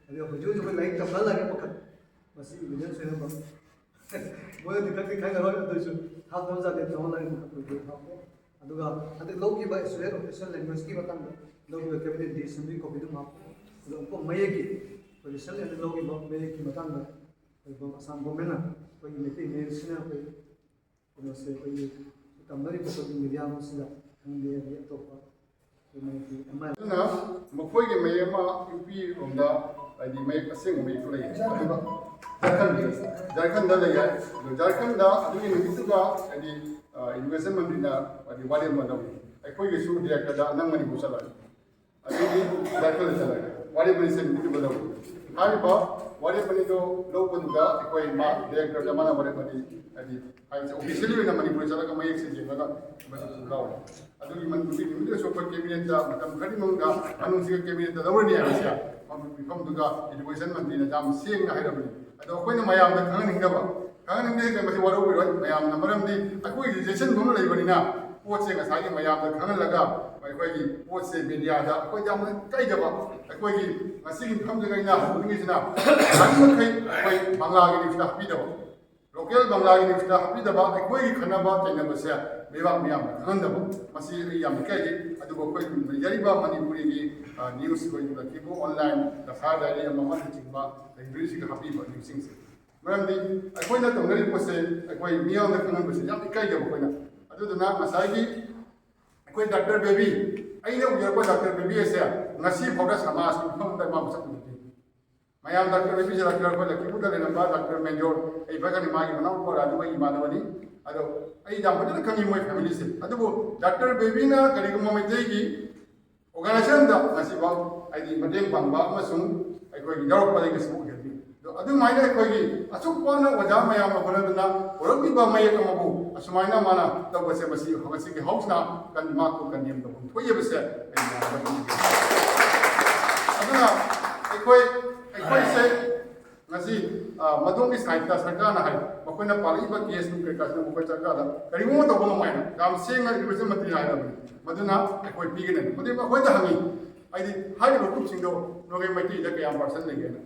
ꯑꯗꯨꯒ ꯍꯧꯖꯤꯛ ꯍꯧꯖꯤꯛ ꯑꯩꯈꯣꯏ ꯂꯥꯏꯔꯤꯛ ꯇꯝꯕ ꯂꯥꯏꯔꯤꯛ ꯃꯈꯜ, ꯃꯁꯤ ꯏꯂꯤꯖꯦꯟꯁ ꯑꯣꯏꯅꯕ ꯃꯣꯏꯅꯗꯤ ꯈꯪꯗꯤ ꯈꯪꯉꯔꯣꯏ, ꯑꯗꯨꯏꯁꯨ ꯍꯥꯞꯇꯕ ꯌꯥꯗꯦ, ꯇꯧꯍꯜꯂꯒ ꯑꯩꯈꯣꯏ ꯍꯥꯞꯄꯣ꯫ ꯑꯗꯨꯒ ꯍꯟꯗꯛ ꯂꯧꯈꯤꯕ ꯁ꯭ꯇꯨꯗꯦꯟꯠ ꯑꯣꯐꯤꯁꯤꯌꯦꯜ ꯂꯦꯡꯒ꯭ꯋꯦꯖꯀꯤ ꯃꯇꯥꯡꯗ ꯂꯧꯈꯤꯕ ꯀꯦꯕꯤꯅꯦꯠ ꯗꯤꯁꯤꯁꯟꯗꯨꯒꯤ ꯀꯣꯄꯤꯗꯨ ꯍꯥꯞꯄꯣ꯫ ꯑꯗꯨꯒ ꯑꯃꯨꯛꯀ ꯃꯌꯦꯛꯀꯤ, ꯑꯩꯈꯣꯏ ꯔꯤꯁꯦꯟꯠꯂꯤ ꯍꯟꯗꯛ ꯂꯧꯈꯤꯕ ꯃꯌꯦꯛꯀꯤ ꯃꯇꯥꯡꯗ ꯑꯩꯈꯣꯏ ꯑꯁꯥꯝ ꯒꯣꯔꯃꯦꯟꯅ ꯑꯩꯈꯣꯏꯒꯤ ꯃꯩꯇꯩ ꯃꯌꯦꯛꯁꯤꯅ ꯑꯩꯈꯣꯏ ꯀꯩꯅꯣꯁꯦ, ꯑꯩꯈꯣꯏꯒꯤ ꯇꯝꯅꯔꯤꯕ ꯑꯩꯈꯣꯏꯒꯤ ꯃꯦꯗꯤꯌꯝ ꯑꯁꯤꯗ ꯈꯪꯗꯦ, ꯑꯗꯒꯤ ꯑꯇꯣꯞꯄ ꯑꯩꯈꯣꯏ ꯃꯅꯤꯄꯨꯔꯤ ꯑꯃ ꯑꯗꯨꯅ ꯃꯈꯣꯏꯒꯤ ꯃꯌꯦꯛ ꯑꯃ ꯌꯨ ꯄꯤ ꯔꯣꯝꯗ, ꯍꯥꯏꯗꯤ ꯃꯌꯦꯛ ꯑꯁꯦꯡꯕ ꯃꯌꯦꯛꯇꯨ ꯂꯩ, ꯑꯗꯨꯒ ꯖꯔꯈꯟ, ꯖꯔꯈꯟꯗ ꯂꯩ ꯍꯥꯏ꯫ ꯑꯗꯣ ꯖꯔꯈꯟꯗ ꯑꯗꯨꯒꯤ ꯅꯨꯃꯤꯠꯇꯨꯗ ꯍꯥꯏꯗꯤ, ꯑ, ꯏꯗꯨꯀꯦꯁꯟ ꯃꯟꯇ꯭ꯔꯤꯅ ꯍꯥꯏꯗꯤ ꯋꯥꯔꯦꯞ ꯑꯃ ꯂꯧꯏ, ꯑꯩꯈꯣꯏꯒꯤꯁꯨ ꯗꯤꯔꯦꯛꯇꯔꯗ ꯅꯪ ꯃꯅꯤꯄꯨꯔ ꯆꯠꯂꯣꯏ꯫ ꯑꯗꯨꯗꯤ ꯖꯔꯈꯟꯗ ꯆꯠꯂꯒ ꯋꯥꯔꯦꯞ ꯑꯅꯤ ꯁꯦꯝꯕꯤꯕ ꯂꯧꯏ꯫ ꯍꯥꯏꯔꯤꯕ ꯋꯥꯔꯦꯞ ꯑꯅꯤꯗꯣ ꯂꯧꯕꯗꯨꯗ ꯑꯩꯈꯣꯏ ꯃꯥ ꯗꯤꯔꯦꯛꯇꯔꯗ ꯃꯥꯅ ꯋꯥꯔꯦꯞ ꯑꯅꯤ, ꯍꯥꯏꯗꯤ, ꯍꯥꯏꯕꯗꯤ ꯑꯣꯐꯤꯁꯤꯌꯦꯜꯂꯤ ꯑꯣꯏꯅ ꯃꯅꯤꯄꯨꯔꯗ ꯆꯠꯂꯒ ꯃꯌꯦꯛꯁꯦ ꯌꯦꯡꯉꯒ ꯃꯗꯨꯁꯨ ꯂꯧꯔꯦ꯫ ꯑꯗꯨꯒꯤ ꯃꯅꯤꯄꯨꯔꯒꯤ ꯅꯨꯃꯤꯠꯇꯁꯨ ꯑꯩꯈꯣꯏ ꯀꯦꯕꯤꯅꯦꯠꯇ ꯃꯇꯝ ꯈꯔꯒꯤ ꯃꯅꯨꯡꯗ, ꯃꯅꯨꯡꯁꯤꯒ ꯀꯦꯕꯤꯅꯦꯠꯇ ꯂꯧꯔꯅꯤ ꯍꯥꯏꯕꯁꯦ ꯃꯐꯝꯗꯨꯒ ꯏꯗꯨꯀꯦꯁꯟ ꯃꯟꯇ꯭ꯔꯤꯅ ꯌꯥꯝ ꯁꯦꯡꯅ ꯍꯥꯏꯔꯕꯅꯤ꯫ ꯑꯗꯣ ꯑꯩꯈꯣꯏꯅ ꯃꯌꯥꯝꯗ ꯈꯪꯍꯟꯅꯤꯡꯗꯕ, ꯈꯪꯍꯟꯅꯤꯡꯗꯦ ꯍꯥꯏꯁꯦ ꯃꯁꯤ ꯋꯥꯔꯧꯕꯤꯔꯣꯏ ꯃꯌꯥꯝꯅ, ꯃꯔꯝꯗꯤ ꯑꯩꯈꯣꯏꯒꯤ ꯔꯤꯖꯦꯛꯁꯟ ꯐꯪꯅ ꯂꯩꯕꯅꯤꯅ ꯄꯣꯠꯁꯦ ꯉꯁꯥꯏꯒꯤ ꯃꯌꯥꯝꯗ ꯈꯪꯍꯜꯂꯒ ꯑꯩꯈꯣꯏꯒꯤ ꯄꯣꯠꯁꯦ ꯃꯦꯗꯤꯌꯥꯗ ꯑꯩꯈꯣꯏ ꯌꯥꯝꯅ ꯏꯀꯥꯏꯖꯕ, ꯑꯩꯈꯣꯏꯒꯤ ꯉꯁꯤꯒꯤ ꯃꯐꯝꯗꯨꯗ ꯑꯩꯅ ꯍꯧꯅꯤꯡꯉꯤꯁꯤꯅ ꯌꯥꯔꯤꯕꯃꯈꯩ ꯑꯩꯈꯣꯏ ꯕꯪꯒ꯭ꯂꯥꯒꯤ ꯅ꯭ꯌꯨꯁꯇ ꯍꯥꯞꯄꯤꯗꯕ, ꯂꯣꯀꯦꯜ ꯕꯪꯒ꯭ꯂꯥꯒꯤ ꯅ꯭ꯌꯨꯁꯇ ꯍꯥꯞꯄꯤꯗꯕ, ꯑꯩꯈꯣꯏꯒꯤ ꯈꯟꯅꯕ ꯆꯩꯅꯕꯁꯦ ꯂꯩꯕꯥꯛ ꯃꯤꯌꯥꯝꯅ ꯈꯪꯍꯟꯗꯕ, ꯃꯁꯤ ꯑꯩ ꯌꯥꯝ ꯏꯀꯥꯏꯖꯩ꯫ ꯑꯗꯨꯕꯨ ꯑꯩꯈꯣꯏ ꯂꯩꯖꯔꯤꯕ ꯃꯅꯤꯄꯨꯔꯤꯒꯤ, ꯑ, ꯅ꯭ꯌꯨꯁ, ꯑꯩꯈꯣꯏꯒꯤ ꯂꯛꯈꯤꯕꯨ ꯑꯣꯟꯂꯥꯏꯟ, ꯗꯁꯥ ꯗꯥꯏꯔꯤ ꯑꯃ ꯑꯃꯅꯆꯤꯡꯕ ꯂꯩꯕ꯭ꯔꯦꯔꯤꯁꯤꯡꯗ ꯍꯥꯞꯄꯤꯕ ꯅ꯭ꯌꯨꯁꯁꯤꯡꯁꯦ, ꯃꯔꯝꯗꯤ ꯑꯩꯈꯣꯏꯅ ꯇꯧꯅꯔꯤꯕ ꯄꯣꯠꯁꯦ ꯑꯩꯈꯣꯏ ꯃꯤꯌꯥꯝꯗ ꯈꯪꯍꯟꯕꯁꯦ ꯌꯥꯝ ꯏꯀꯥꯏꯖꯕ ꯑꯩꯈꯣꯏꯅ꯫ ꯑꯗꯨꯗꯨꯅ ꯉꯁꯥꯏꯒꯤ ꯑꯩꯈꯣꯏ ꯗꯥꯛꯇꯔ ꯕꯦꯕꯤ, ꯑꯩꯅ ꯎꯖꯔꯛꯄ ꯗꯥꯛꯇꯔ ꯕꯦꯕꯤ ꯑꯁꯦ ꯉꯁꯤ ꯐꯥꯎꯗ ꯁꯃꯥꯖꯀꯤ ꯃꯐꯝꯗ ꯃꯥ ꯃꯁꯛ ꯎꯖꯗꯦ꯫ ꯃꯌꯥꯝ ꯗꯥꯛꯇꯔ ꯕꯦꯕꯤꯁꯦ ꯗꯥꯛꯇꯔ ꯑꯩꯈꯣꯏ ꯂꯛꯈꯤꯄꯨꯔꯗ ꯂꯩꯔꯝꯕ ꯗꯥꯛꯇꯔ ꯃꯦꯟꯖꯣꯔ, ꯑꯩ ꯐꯔꯛꯀꯅꯤ, ꯃꯥꯒꯤ ꯃꯅꯥꯎꯅꯨꯄꯥ ꯔꯥꯖꯨ ꯑꯩꯒꯤ ꯏꯃꯥꯟꯅꯕꯅꯤ꯫ ꯑꯗꯣ ꯑꯩ ꯌꯥꯝ ꯐꯖꯅ ꯈꯪꯉꯤ ꯃꯣꯏ ꯐꯦꯃꯤꯂꯤꯁꯦ꯫ ꯑꯗꯨꯕꯨ ꯗꯥꯛꯇꯔ ꯕꯦꯕꯤꯅ ꯀꯔꯤꯒꯨꯝꯕ ꯃꯩꯇꯩꯒꯤ ꯑꯣꯔꯒꯅꯥꯏꯖꯦꯁꯟꯗ ꯉꯁꯤꯐꯥꯎ ꯍꯥꯏꯗꯤ ꯃꯇꯦꯡ ꯄꯥꯡꯕ ꯑꯃꯁꯨꯡ ꯑꯩꯈꯣꯏꯒꯤ ꯌꯥꯎꯔꯛꯄꯗꯒꯤ ꯉꯁꯤꯐꯥꯎ ꯑꯣꯏꯍꯜꯂꯤ꯫ ꯑꯗꯣ ꯑꯗꯨꯃꯥꯏꯅ ꯑꯩꯈꯣꯏꯒꯤ ꯑꯁꯨꯛ ꯋꯥꯅ ꯑꯣꯖꯥ ꯃꯌꯥꯝꯅ ꯍꯣꯠꯅꯗꯨꯅ ꯄꯨꯔꯛꯂꯤꯕ ꯃꯌꯦꯛ ꯑꯃꯕꯨ ꯑꯁꯨꯃꯥꯏꯅ ꯃꯥꯅ ꯇꯧꯕꯁꯦ, ꯃꯁꯤ ꯉꯁꯤꯒꯤ ꯍꯧꯁꯤꯅ ꯀꯟ-, ꯃꯍꯥꯛꯄꯨ ꯀꯟꯗꯦꯝ ꯇꯧꯐꯝ ꯊꯣꯛꯏ ꯍꯥꯏꯕꯁꯦ ꯑꯩ ꯃꯌꯥꯝꯗ ꯐꯣꯡꯗꯣꯛꯆꯔꯤ꯫ ꯑꯗꯨꯅ ꯑꯩꯈꯣꯏ, ꯑꯩꯈꯣꯏꯁꯦ ꯉꯁꯤ, ꯑ, ꯃꯗꯣꯝꯒꯤ ꯁꯥꯏꯠꯇ ꯁꯔꯀꯥꯔꯅ ꯍꯥꯏ, ꯃꯈꯣꯏꯅ ꯄꯥꯜꯂꯛꯏꯕ ꯀꯦꯁ ꯅꯨꯡ ꯀꯩꯀꯥꯁꯤꯅ ꯃꯈꯣꯏ ꯁꯔꯀꯥꯔꯗ ꯀꯔꯤꯒꯨꯝꯕ ꯇꯧꯕ ꯉꯝꯃꯣꯏꯅ ꯌꯥꯝ ꯁꯦꯡꯅ ꯏꯗꯨꯀꯦꯁꯟ ꯃꯟꯇ꯭ꯔꯤꯅ ꯍꯥꯏꯔꯕꯅꯤ꯫ ꯃꯗꯨꯅ ꯑꯩꯈꯣꯏ ꯄꯤꯒꯅꯤ꯫ ꯃꯗꯨ ꯑꯩꯈꯣꯏꯗ ꯍꯪꯉꯤ, ꯍꯥꯏꯗꯤ ꯍꯥꯏꯔꯤꯕ ꯒ꯭ꯔꯨꯞꯁꯤꯡꯗꯣ ꯅꯣꯏꯒꯤ ꯃꯩꯇꯩꯗ ꯀꯌꯥꯝ ꯄꯥꯔꯁꯦꯟ ꯂꯩꯒꯦꯅ꯫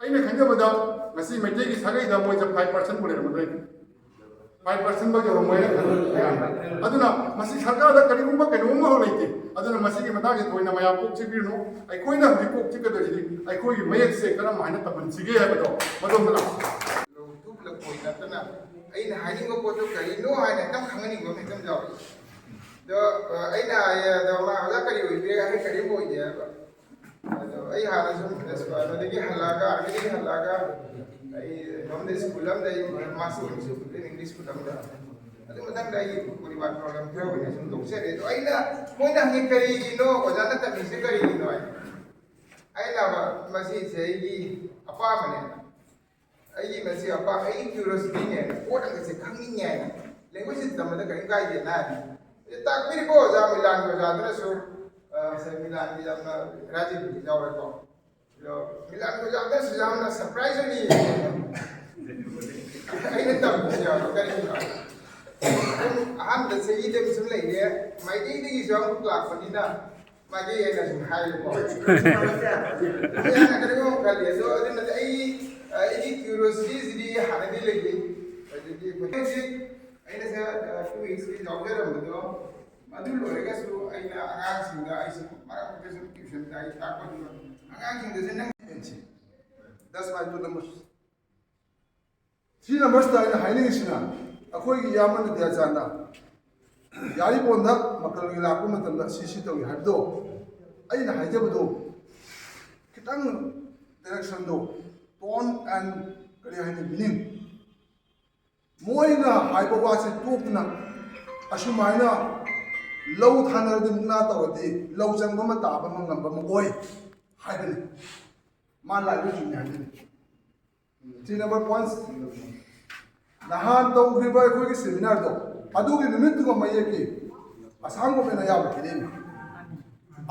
ꯑꯩꯅ ꯈꯟꯖꯕꯗ ꯉꯁꯤ ꯃꯩꯇꯩꯒꯤ ꯁꯥꯒꯩꯗ ꯃꯣꯏꯁꯦ ꯐꯥꯏꯚ ꯄꯥꯔꯁꯦꯟꯕꯨ ꯂꯩꯔꯝꯃꯗꯣꯏꯅꯤ꯫ ꯐꯥꯏꯚ ꯄꯥꯔꯁꯦꯟꯕꯨ ꯌꯧꯔꯝꯃꯣꯏꯅ ꯈꯜꯂꯤ꯫ ꯑꯗꯨꯅ ꯃꯁꯤ ꯁꯔꯀꯥꯔꯗ ꯀꯔꯤꯒꯨꯝꯕ ꯀꯩꯅꯣꯝ ꯑꯃ ꯂꯩꯇꯦ꯫ ꯑꯗꯨꯅ ꯃꯁꯤꯒꯤ ꯃꯇꯥꯡꯁꯦ ꯊꯣꯏꯅ ꯃꯌꯥꯝ ꯀꯣꯛ ꯆꯤꯛꯄꯤꯔꯨꯅꯨ꯫ ꯑꯩꯈꯣꯏꯅ ꯍꯧꯖꯤꯛ ꯀꯣꯛ ꯆꯤꯛꯀꯗꯣꯏꯁꯤꯗꯤ ꯑꯩꯈꯣꯏꯒꯤ ꯃꯌꯦꯛꯁꯦ ꯀꯔꯝ ꯍꯥꯏꯅ ꯇꯝꯍꯟꯁꯤꯒꯦ ꯍꯥꯏꯕꯗꯣ ꯃꯗꯣꯝꯗ ꯂꯥꯛꯑꯣ꯫ ꯂꯧꯊꯣꯛ ꯂꯐꯣꯏ ꯅꯠꯇꯅ ꯑꯩꯅ ꯍꯥꯏꯅꯤꯡꯕ ꯄꯣꯠꯇꯣ ꯀꯔꯤꯅꯣ ꯍꯥꯏꯅ ꯍꯦꯛꯇ ꯈꯪꯍꯟꯅꯤꯡꯕ ꯑꯃ ꯍꯦꯛꯇ ꯌꯥꯎꯏ꯫ ꯑꯗꯣ ꯑꯩꯅ ꯍꯥꯏꯌꯦ, "ꯑꯗꯣ ꯃꯥ ꯑꯣꯖꯥ ꯀꯔꯤ ꯑꯣꯏꯕꯤꯔꯦ?" ꯍꯥꯏ, "ꯀꯔꯤꯝ ꯑꯣꯏꯗꯦ" ꯍꯥꯏꯕ꯫ ꯑꯗꯣ ꯑꯩ ꯍꯥꯟꯅ ꯁꯨꯝ ꯑꯗꯨꯗꯒꯤ ꯍꯜꯂꯛꯑꯒ, ꯑꯥꯔꯃꯤꯗꯒꯤ ꯍꯜꯂꯛꯑꯒ ꯑꯩ ꯁꯣꯝꯗ ꯁ꯭ꯀꯨꯜ ꯑꯃꯗ ꯑꯩ ꯃꯥꯁꯇꯔ ꯑꯣꯏꯅ ꯁ꯭ꯀꯨꯜ ꯏꯪꯂꯤꯁ ꯁ꯭ꯀꯨꯜ ꯑꯃꯗ, ꯑꯗꯨ ꯃꯊꯪꯗ ꯑꯩ ꯄꯣꯂꯤꯃꯥꯔ ꯄ꯭ꯔꯣꯒ꯭ꯔꯥꯝ ꯈꯔ ꯑꯣꯏꯅ ꯁꯨꯝ ꯇꯣꯛꯆꯔꯦ꯫ ꯑꯗꯣ ꯑꯩꯅ, ꯃꯣꯏꯅ ꯍꯪꯉꯤ, "ꯀꯔꯤꯒꯤꯅꯣ ꯑꯣꯖꯥꯅ ꯇꯝꯃꯤꯁꯦ ꯀꯔꯤꯒꯤꯅꯣ?" ꯍꯥꯏ꯫ ꯑꯩꯅ ꯍꯥꯏꯕ, "ꯃꯁꯤꯁꯦ ꯑꯩꯒꯤ ꯑꯄꯥꯝꯕꯅꯦ, ꯑꯩꯒꯤ ꯃꯁꯤ ꯑꯄꯥꯝꯕ, ꯑꯩꯒꯤ ꯀ꯭ꯌꯨꯔꯣꯁꯤꯇꯤꯅꯦ, ꯄꯣꯠ ꯑꯃꯁꯦ ꯈꯪꯅꯤꯡꯉꯦ ꯍꯥꯏꯅ, ꯂꯦꯡꯒ꯭ꯋꯦꯖꯁꯤ ꯇꯝꯕꯗ ꯀꯔꯤꯝ ꯀꯥꯏꯗꯦꯅ" ꯍꯥꯏꯕꯅꯤ꯫ ꯑꯗ ꯇꯥꯛꯄꯤꯔꯤꯕ ꯑꯣꯖꯥ ꯃꯤꯂꯥꯟꯒꯤ ꯑꯣꯖꯥꯗꯨꯅꯁꯨ, ꯑ, ꯁꯦ ꯃꯤꯂꯥꯟꯒꯤ ꯌꯥꯝꯅ ꯔꯥꯖꯤꯕꯨꯗꯤ ꯌꯥꯎꯔꯦꯀꯣ꯫ ꯑꯗꯣ ꯃꯤꯂꯥꯟꯒꯤ ꯑꯣꯖꯥꯗꯁꯨ ꯌꯥꯝꯅ ꯁꯔꯄ꯭ꯔꯥꯏꯁ ꯑꯣꯏꯅ ꯌꯦꯡꯉꯦ꯫ ꯑꯩꯅ ꯇꯝꯕꯁꯨ ꯌꯥꯎꯕ ꯀꯔꯤꯒꯤꯅꯣ? ꯑꯗꯨꯝ ꯑꯍꯥꯟꯕꯗ ꯆꯍꯤꯗ ꯁꯨꯝ ꯂꯩꯔꯦ, ꯃꯥꯏꯀꯩꯗꯒꯤꯁꯨ ꯑꯃꯨꯛ ꯂꯥꯛꯄꯅꯤꯅ, ꯃꯥꯏꯀꯩ ꯑꯩꯅ ꯁꯨꯝ ꯍꯥꯏꯔꯦꯀꯣ꯫ ꯑꯩꯅ ꯀꯔꯤꯒꯨꯝꯕ ꯑꯃ ꯈꯜꯂꯤ꯫ ꯑꯗꯣ ꯑꯗꯨꯅꯗꯤ ꯑꯩ, ꯑꯩꯒꯤ ꯀ꯭ꯌꯨꯔꯣꯁꯤꯇꯤꯁꯤꯗꯤ ꯍꯥꯟꯅꯗꯤ ꯂꯩꯖꯩ꯫ ꯑꯗꯒꯤ ꯑꯩꯈꯣꯏ ꯍꯧꯖꯤꯛ ꯑꯩꯅ ꯁꯦ, ꯑ, ꯇꯨ ꯋꯤꯛꯁꯀꯤ ꯌꯥꯎꯖꯔꯝꯕꯗꯣ, ꯑꯗꯨ ꯂꯣꯏꯔꯒꯁꯨ ꯑꯩꯅ ꯑꯉꯥꯡꯁꯤꯡꯗ, ꯑꯩꯁꯨ ꯃꯔꯛ ꯃꯔꯛꯇꯁꯨ ꯇ꯭ꯌꯨꯁꯟ ꯇꯥꯛꯏ, ꯇꯥꯛꯄꯗꯨꯅ ꯑꯉꯥꯡꯁꯤꯡꯗꯁꯨ ꯅꯪ ꯗꯁ ꯃꯥꯏ ꯇꯨ ꯅꯝꯕꯔ꯫ ꯁꯤ ꯅꯝꯕꯔꯁꯤꯗ ꯑꯩꯅ ꯍꯥꯏꯅꯤꯡꯉꯤꯁꯤꯅ, ꯑꯩꯈꯣꯏꯒꯤ ꯏꯌꯥꯝꯕ ꯅꯤꯗ꯭ꯌꯥꯆꯥꯟꯗ ꯌꯥꯔꯤꯄꯣꯟꯗ ꯃꯀꯜꯒꯤ ꯂꯥꯛꯄ ꯃꯇꯝꯗ ꯁꯤ ꯁꯤ ꯇꯧꯏ ꯍꯥꯏꯕꯗꯣ, ꯑꯩꯅ ꯍꯥꯏꯖꯕꯗꯣ ꯈꯤꯇꯪ ꯗꯥꯏꯔꯦꯛꯁꯟꯗꯣ, tone and ꯀꯔꯤ ꯍꯥꯏꯅꯤ, meaning, ꯃꯣꯏꯅ ꯍꯥꯏꯕ ꯋꯥꯁꯦ ꯇꯣꯛꯇꯅ ꯑꯁꯨꯃꯥꯏꯅ ꯂꯧ ꯊꯥꯅꯔꯗꯤ ꯃꯨꯛꯅꯥ ꯇꯧꯔꯗꯤ ꯂꯧ ꯆꯪꯕ ꯑꯃ ꯇꯥꯕ ꯑꯃ ꯉꯝꯕ ꯑꯃ ꯑꯣꯏ ꯍꯥꯏꯕꯅꯤ꯫ ꯃꯥ ꯂꯥꯏꯕ ꯆꯨꯝꯃꯤ ꯍꯥꯏꯕꯅꯤ꯫ ꯁꯤ ꯅꯝꯕꯔ ꯄꯣꯏꯟꯠ꯫ ꯅꯍꯥꯟ ꯇꯧꯈ꯭ꯔꯤꯕ ꯑꯩꯈꯣꯏꯒꯤ ꯁꯦꯃꯤꯅꯥꯔꯗꯣ, ꯑꯗꯨꯒꯤ ꯅꯨꯃꯤꯠꯇꯨꯒ ꯃꯌꯦꯛꯀꯤ ꯑꯁꯥꯝ ꯒꯣꯔꯃꯦꯟꯅ ꯑꯌꯥꯕ ꯄꯤꯔꯛꯏꯅꯤ꯫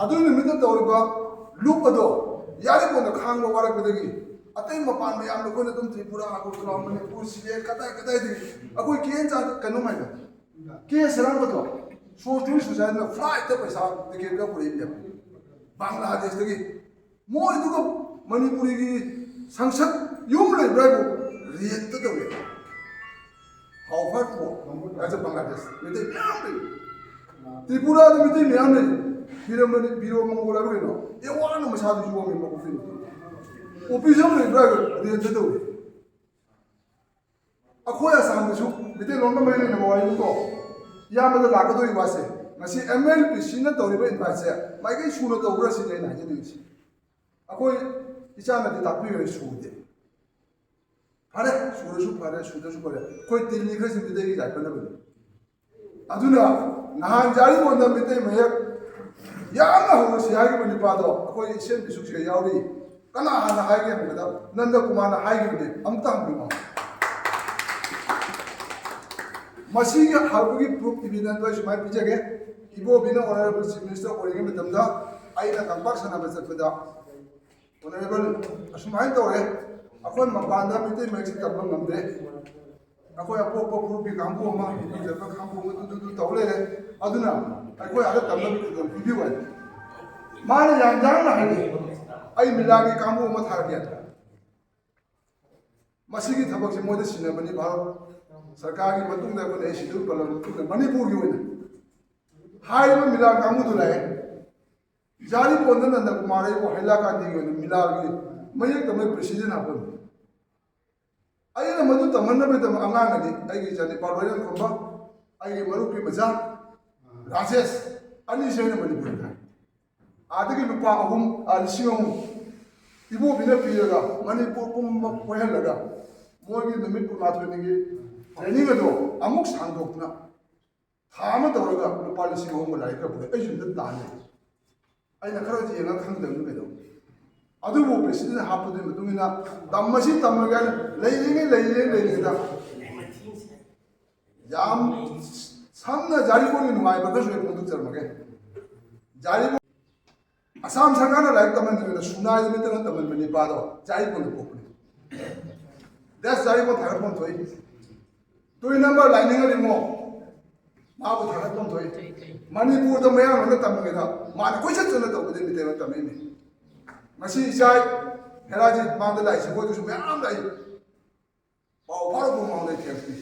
ꯑꯗꯨꯒꯤ ꯅꯨꯃꯤꯠꯇ ꯇꯧꯔꯤꯕ ꯂꯨꯞ ꯑꯗꯣ ꯌꯥꯔꯤꯄꯣꯛꯅ ꯈꯥꯡꯕ ꯋꯥꯔꯛꯄꯗꯒꯤ ꯑꯇꯩ ꯃꯄꯥꯟ ꯃꯌꯥꯝꯗ ꯑꯩꯈꯣꯏꯅ ꯑꯗꯨꯝ ꯇ꯭ꯔꯤꯄꯨꯔꯥ, ꯑꯒꯔꯇꯂꯥ, ꯃꯅꯤꯄꯨꯔ, ꯁꯤꯂꯦꯠ, ꯀꯗꯥꯏ ꯀꯗꯥꯏꯗꯒꯤ ꯑꯩꯈꯣꯏ ꯀꯦ ꯑꯦꯟ ꯆꯥ-, ꯀꯩꯅꯣꯝ ꯍꯥꯏꯕ, ꯀꯦ ꯁꯔꯥꯡꯕꯗꯣ, ꯁꯣꯁꯤꯌꯦꯜ ꯁꯣꯁꯥꯏꯇꯤꯅ ꯐ꯭ꯂꯥꯏꯠꯇ ꯄꯩꯁꯥ ꯇꯤꯀꯦꯠ ꯀꯛꯄ ꯄꯨꯔꯛꯏꯅꯦꯕ ꯕꯪꯒ꯭ꯂꯥꯗꯦꯁꯇꯒꯤ꯫ ꯃꯣꯏꯗꯨꯒ ꯃꯅꯤꯄꯨꯔꯤꯒꯤ ꯁꯪꯁꯠ ꯌꯨꯝ ꯂꯩꯕ꯭ꯔꯥ ꯍꯥꯏꯕꯨ ꯔꯦꯟꯠꯇ ꯇꯧꯋꯦ꯫ How far for? As a Bangladesh꯫ Meitei ꯃꯌꯥꯝ ꯂꯩ꯫ ꯇ꯭ꯔꯤꯄꯨꯔꯥꯗ ꯃꯩꯇꯩ ꯃꯌꯥꯝ ꯂꯩ꯫ ꯕꯤꯔꯃꯅꯤ, ꯕꯤꯔꯣ ꯃꯪꯒꯣꯜ ꯍꯥꯏꯕ ꯀꯩꯅꯣ? ꯑꯦ, ꯋꯥꯅ ꯃꯁꯥꯗꯨ ꯌꯣꯝꯃꯦ ꯃꯀꯣꯛꯇꯩ꯫ ꯑꯣꯐꯤꯁ ꯑꯃ ꯂꯩꯕ꯭ꯔꯥ ꯍꯥꯏꯕꯨ ꯔꯦꯟꯠꯇ ꯇꯧꯋꯦ꯫ ꯑꯩꯈꯣꯏ ꯑꯁꯥꯝꯗꯁꯨ ꯃꯩꯇꯩꯂꯣꯟꯒ ꯃꯔꯤ ꯂꯩꯅꯕ ꯋꯥꯔꯤꯅꯤꯀꯣ꯫ ꯏꯌꯥꯝꯕꯗ ꯂꯥꯛꯀꯗꯧꯔꯤꯕ ꯋꯥꯁꯦ, ꯉꯁꯤ M L P C ꯅ ꯇꯧꯔꯤꯕ invite ꯁꯦ ꯃꯥꯏꯀꯩ ꯁꯨꯅ ꯇꯧꯕ꯭ꯔꯥ ꯁꯤꯅꯤ ꯑꯩꯅ ꯍꯥꯏꯖꯅꯤꯡꯉꯤꯁꯦ꯫ ꯑꯩꯈꯣꯏ ꯏꯆꯥꯅꯗꯤ ꯇꯥꯛꯄꯤꯈ꯭ꯔꯦ ꯁꯨꯗꯦ꯫ ꯐꯔꯦ, ꯁꯨꯔꯁꯨ ꯐꯔꯦ, ꯁꯨꯗ꯭ꯔꯁꯨ ꯐꯔꯦ, ꯑꯩꯈꯣꯏ ꯇꯤꯜꯂꯤ ꯈꯔꯁꯤ ꯃꯩꯇꯩꯒꯤ ꯌꯥꯏꯐꯅꯕꯅꯤ꯫ ꯑꯗꯨꯅ ꯅꯍꯥꯟ ꯖꯥꯔꯤꯕꯣꯟꯗ ꯃꯩꯇꯩ ꯃꯌꯦꯛ ꯌꯥꯝꯅ ꯍꯧꯔꯁꯤ ꯍꯥꯏꯈꯤꯕ ꯅꯨꯄꯥꯗꯣ ꯑꯩꯈꯣꯏ ꯏꯁꯦꯟ ꯕꯤꯁꯨꯛꯁꯤꯗ ꯌꯥꯎꯔꯤ꯫ ꯀꯅꯥ ꯍꯥꯟꯅ ꯍꯥꯏꯒꯦ ꯍꯥꯏꯕꯗ ꯅꯟꯗ ꯀꯨꯃꯥꯔꯅ ꯍꯥꯏꯈꯤꯕꯅꯤ꯫ ꯑꯃꯨꯛꯇ ꯍꯪꯕꯤꯌꯨ꯫ ꯃꯁꯤꯒꯤ ꯍꯧꯕꯒꯤ proof evidence ꯑꯩ ꯁꯨꯃꯥꯏꯅ ꯄꯤꯖꯒꯦ꯫ ꯏꯕꯣꯕꯤꯅ honourable chief minister ꯑꯣꯏꯔꯤꯉꯩ ꯃꯇꯝꯗ ꯑꯩꯅ ꯀꯝꯄꯥꯛ ꯁꯥꯟꯅꯕ ꯆꯠꯄꯗ, honourable, ꯑꯁꯨꯃꯥꯏꯅ ꯇꯧꯔꯦ, ꯑꯩꯈꯣꯏ ꯃꯄꯥꯟꯗ ꯃꯩꯇꯩ ꯃꯌꯦꯛꯁꯤ ꯇꯝꯕ ꯉꯝꯗ꯭ꯔꯦ, ꯑꯩꯈꯣꯏ ꯑꯄꯣꯛꯄ ꯐꯨꯔꯨꯞꯀꯤ ꯀꯥꯡꯕꯨ ꯑꯃ, ꯍꯤꯟꯗꯨ ꯖꯥꯠꯇ ꯀꯥꯡꯕꯨ ꯑꯃ ꯑꯗꯨ ꯑꯗꯨ ꯇꯧ ꯂꯩꯔꯦ, ꯑꯗꯨꯅ ꯑꯩꯈꯣꯏ ꯑꯥꯗ ꯇꯝꯅꯕ ꯈꯨꯗꯣꯡ ꯄꯤꯕꯤꯌꯨ ꯍꯥꯏ꯫ ꯃꯥꯅ ꯌꯥꯝ ꯌꯥꯡꯅ ꯍꯥꯏꯔꯛꯏ, "ꯑꯩ ꯃꯤꯂꯥꯒꯤ ꯀꯥꯡꯕꯨ ꯑꯃ ꯊꯥꯔꯛꯀꯦ"꯫ ꯃꯁꯤꯒꯤ ꯊꯕꯛꯁꯤ ꯃꯣꯏꯗ ꯁꯤꯟꯅꯕꯅꯤ꯫ ꯚꯥꯔꯠ ꯁꯔꯀꯥꯔꯒꯤ ꯃꯇꯨꯡꯗ ꯑꯩꯈꯣꯏꯅ ꯑꯩ ꯁꯤꯗꯨꯜ ꯄꯜꯂꯕ ꯃꯇꯨꯡꯗ ꯃꯅꯤꯄꯨꯔꯒꯤ ꯑꯣꯏꯅ ꯍꯥꯏꯔꯤꯕ ꯃꯤꯂꯥ ꯀꯥꯡꯕꯨꯗꯨ ꯂꯥꯛꯑꯦ꯫ ꯖꯥꯔꯤꯕꯣꯟꯗ ꯅꯟꯗ ꯀꯨꯃꯥꯔ ꯑꯩꯕꯨ ꯍꯥꯏꯂꯥꯀꯥꯟꯗꯤꯒꯤ ꯑꯣꯏꯅ ꯃꯤꯂꯥꯒꯤ ꯃꯌꯦꯛ ꯇꯝꯕꯩ president ꯍꯥꯞꯄꯝꯃꯤ꯫ ꯑꯩꯅ ꯃꯗꯨ ꯇꯝꯍꯟꯅꯕꯒꯤꯗꯃꯛ ꯑꯉꯥꯡ ꯑꯅꯤ, ꯑꯩꯒꯤ ꯏꯆꯥꯅꯨꯄꯥ ꯂꯣꯏꯔꯦꯟꯈꯣꯝꯕ, ꯑꯩꯒꯤ ꯃꯔꯨꯞꯀꯤ ꯃꯆꯥ ꯔꯥꯖꯦꯁ, ꯑꯅꯤꯁꯦ ꯑꯩꯅ ꯃꯅꯤꯄꯨꯔꯗ ꯊꯥꯏ꯫ ꯑꯥꯗꯒꯤ ꯂꯨꯄꯥ ꯑꯍꯨꯝ, ꯑ, ꯂꯤꯁꯤꯡ ꯑꯍꯨꯝ ꯏꯕꯣꯕꯤꯅ ꯄꯤꯔꯒ ꯃꯅꯤꯄꯨꯔ ꯄꯨꯝꯕ ꯀꯣꯏꯍꯜꯂꯒ ꯃꯣꯏꯒꯤ ꯅꯨꯃꯤꯠ ꯀꯨꯟꯃꯥꯊꯣꯏꯅꯤꯒꯤ training ꯑꯗꯣ ꯑꯃꯨꯛ ꯁꯥꯡꯗꯣꯛꯇꯅ ꯊꯥ ꯑꯃ ꯇꯧꯔꯒ ꯂꯨꯄꯥ ꯂꯤꯁꯤꯡ ꯑꯍꯨꯝꯒ ꯂꯥꯏꯔꯤꯛ ꯈꯔ ꯄꯨꯔꯛꯑꯦ꯫ ꯑꯩꯁꯨ ꯑꯝꯇ ꯇꯥꯟꯅꯩ꯫ ꯑꯩꯅ ꯈꯔ ꯌꯦꯡꯉꯒ ꯈꯪꯗꯕꯅꯤ ꯀꯩꯗꯧ꯫ ꯑꯗꯨꯕꯨ president ꯍꯥꯞꯄꯗꯨꯒꯤ ꯃꯇꯨꯡ ꯏꯟꯅ ꯇꯝꯃꯁꯤ ꯇꯝꯃꯒꯦ ꯍꯥꯏꯅ ꯂꯩꯔꯤꯉꯩ ꯂꯩꯔꯤꯉꯩ ꯂꯩꯔꯤꯉꯩꯗ ꯌꯥꯝ ꯁꯝꯅ ꯖꯥꯔꯤꯕꯣꯟꯒꯤ ꯅꯨꯡꯉꯥꯏꯕ ꯈꯔꯁꯨ ꯑꯩ ꯐꯣꯡꯗꯣꯛꯆꯔꯝꯃꯒꯦ꯫ ꯖꯥꯔꯤꯕꯣꯟ ꯑꯁꯥꯝ ꯁꯔꯀꯥꯔꯅ ꯂꯥꯏꯔꯤꯛ ꯇꯝꯍꯟꯗ꯭ꯔꯤꯉꯩꯗ ꯁꯨꯅꯥꯏꯗ ꯅꯠꯇꯅ ꯇꯝꯍꯟꯕ ꯅꯤꯄꯥꯗꯣ ꯖꯥꯔꯤꯕꯣꯟꯗ ꯄꯣꯛꯄꯅꯤ꯫ That's ꯖꯥꯔꯤꯕꯣꯟ ꯊꯥꯒꯠꯐꯝ ꯊꯣꯛꯏ꯫ ꯇꯨ number ꯂꯥꯏꯅꯤꯡꯉꯗꯤ ꯑꯃꯨꯛ ꯃꯥꯕꯨ ꯊꯥꯒꯠꯐꯝ ꯊꯣꯛꯏ꯫ ꯃꯅꯤꯄꯨꯔꯗ ꯃꯌꯥꯡꯂꯣꯟꯗ ꯇꯝꯃꯤꯉꯩꯗ ꯃꯥꯅ ꯀꯣꯏꯆꯠ ꯆꯠꯅ ꯇꯧꯕꯗꯒꯤ ꯃꯤꯇꯩꯂꯣꯟ ꯇꯝꯃꯛꯏꯅꯤ꯫ ꯉꯁꯤ ꯏꯆꯥ ꯃꯦꯔꯥꯁꯤ ꯃꯥꯡꯗ ꯂꯥꯛꯏꯁꯦ ꯃꯣꯏꯗꯁꯨ ꯃꯌꯥꯝ ꯂꯥꯛꯏ꯫ ꯄꯥꯎ ꯐꯥꯎꯔꯛꯄ ꯃꯃꯥꯡꯗ ꯊꯦꯡꯅꯈꯤ꯫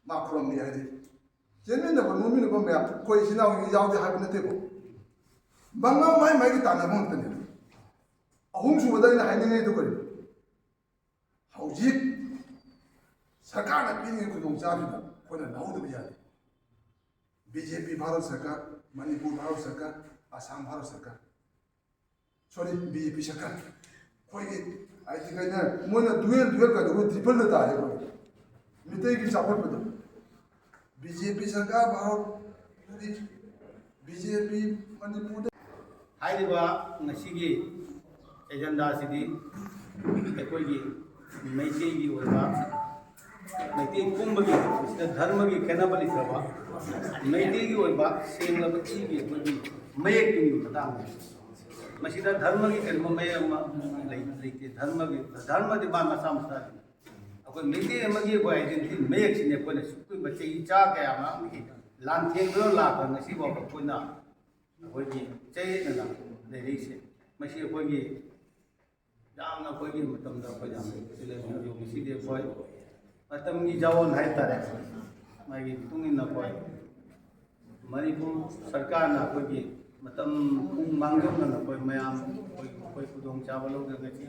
ꯃꯥ ꯈꯨꯔꯝꯃꯤ ꯍꯥꯏꯗꯤ ꯆꯦꯟꯃꯤꯟꯅꯕ ꯅꯣꯡꯃꯤꯟꯅꯕ ꯃꯌꯥꯝ ꯑꯩꯈꯣꯏ ꯏꯆꯤꯟ ꯏꯅꯥꯎ ꯌꯥꯎꯗꯦ ꯍꯥꯏꯕ ꯅꯠꯇꯦꯀꯣ꯫ ꯃꯉꯥ ꯃꯥꯏ ꯃꯥꯏꯒꯤ ꯇꯥꯟꯅꯕ ꯉꯥꯛꯇꯅꯦ꯫ ꯑꯍꯨꯝꯁꯨꯕꯗ ꯑꯩꯅ ꯍꯥꯏꯅꯤꯡꯉꯤꯗꯨ ꯀꯔꯤꯅꯣ? ꯍꯧꯖꯤꯛ ꯁꯔꯀꯥꯔꯅ ꯄꯤꯔꯤꯉꯩ ꯈꯨꯗꯣꯡꯆꯥꯕꯁꯤꯗ ꯑꯩꯈꯣꯏꯅ ꯂꯧꯍꯧꯗꯕ ꯌꯥꯗꯦ꯫ ꯕꯤ ꯖꯦ ꯄꯤ ꯚꯥꯔꯠ ꯁꯔꯀꯥꯔ, ꯃꯅꯤꯄꯨꯔ ꯚꯥꯔꯠ ꯁꯔꯀꯥꯔ, ꯑꯁꯥꯝ ꯚꯥꯔꯠ ꯁꯔꯀꯥꯔ, ꯁꯣꯔꯤ, ꯕꯤ ꯖꯦ ꯄꯤ ꯁꯔꯀꯥꯔ꯫ ꯑꯩꯈꯣꯏꯒꯤ ꯑꯥꯏ ꯇꯤ ꯀꯩꯅ ꯃꯣꯏꯅ ꯇꯨꯌꯦꯜ ꯇꯨꯌꯦꯜ ꯀꯩꯗꯧꯕ ꯇ꯭ꯔꯤꯄꯜꯗ ꯇꯥꯔꯦ ꯑꯩꯈꯣꯏ ꯃꯤꯇꯩꯒꯤ ꯆꯥꯎꯈꯠꯄꯗꯣ꯫ ꯕꯤ ꯖꯦ ꯄꯤ ꯁꯔꯀꯥꯔ ꯚꯥꯔꯠ, ꯕꯤ ꯖꯦ ꯄꯤ ꯃꯅꯤꯄꯨꯔꯗ꯫ ꯍꯥꯏꯔꯤꯕ ꯉꯁꯤꯒꯤ ꯑꯦꯖꯦꯟꯗꯥꯁꯤꯗꯤ ꯑꯩꯈꯣꯏꯒꯤ ꯃꯩꯇꯩꯒꯤ ꯑꯣꯏꯕ, ꯃꯩꯇꯩ ꯄꯨꯝꯕꯒꯤ, ꯃꯁꯤꯗ ꯙꯔꯃꯒꯤ ꯈꯦꯠꯅꯕ ꯂꯩꯇ꯭ꯔꯕ, ꯃꯩꯇꯩꯒꯤ ꯑꯣꯏꯕ ꯁꯦꯡꯂꯕ ꯏꯒꯤ ꯑꯩꯈꯣꯏꯒꯤ ꯃꯌꯦꯛꯇꯨꯒꯤ ꯃꯇꯥꯡꯗ꯫ ꯃꯁꯤꯗ ꯙꯔꯃꯒꯤ ꯀꯔꯤꯒꯨꯝꯕ ꯃꯌꯦꯛ ꯑꯃ ꯂꯩ-, ꯂꯩꯇꯦ꯫ ꯙꯔꯃꯒꯤ, ꯙꯔꯃꯗꯤ ꯃꯥ ꯃꯁꯥ ꯃꯁꯥꯒꯤ꯫ ꯑꯩꯈꯣꯏ ꯃꯩꯇꯩ ꯑꯃꯒꯤ ꯑꯩꯈꯣꯏ identity ꯃꯌꯦꯛꯁꯤꯅꯦ ꯑꯩꯈꯣꯏꯅ ꯁꯨꯞꯄꯤꯕ ꯆꯍꯤ ꯆꯥ ꯀꯌꯥ ꯃꯃꯥꯡꯗꯒꯤ ꯂꯥꯟꯊꯦꯡꯗꯨꯅ ꯂꯥꯛꯄ ꯉꯁꯤ ꯐꯥꯎꯕ ꯑꯩꯈꯣꯏꯅ ꯑꯩꯈꯣꯏꯒꯤ ꯆꯌꯦꯠꯅꯅ ꯂꯩꯔꯛꯏꯁꯦ꯫ ꯃꯁꯤ ꯑꯩꯈꯣꯏꯒꯤ ꯌꯥꯝꯅ ꯑꯩꯈꯣꯏꯒꯤ ꯃꯇꯝꯗ ꯑꯩꯈꯣꯏ ꯌꯥꯝꯅ ꯁꯤꯂꯦꯕꯁ ꯉꯁꯤꯗꯤ ꯑꯩꯈꯣꯏ ꯃꯇꯝꯒꯤ ꯖꯋꯥꯟ ꯍꯥꯏꯇꯥꯔꯦ꯫ ꯃꯥꯒꯤ ꯃꯇꯨꯡ ꯏꯟꯅ ꯑꯩꯈꯣꯏ ꯃꯅꯤꯄꯨꯔ ꯁꯔꯀꯥꯔꯅ ꯑꯩꯈꯣꯏꯒꯤ ꯃꯇꯝ ꯄꯨꯡ ꯃꯥꯡꯖꯧꯅꯅ ꯑꯩꯈꯣꯏ ꯃꯌꯥꯝ ꯑꯩꯈꯣꯏ, ꯑꯩꯈꯣꯏ ꯈꯨꯗꯣꯡꯆꯥꯕ ꯂꯧꯗꯅ ꯉꯁꯤ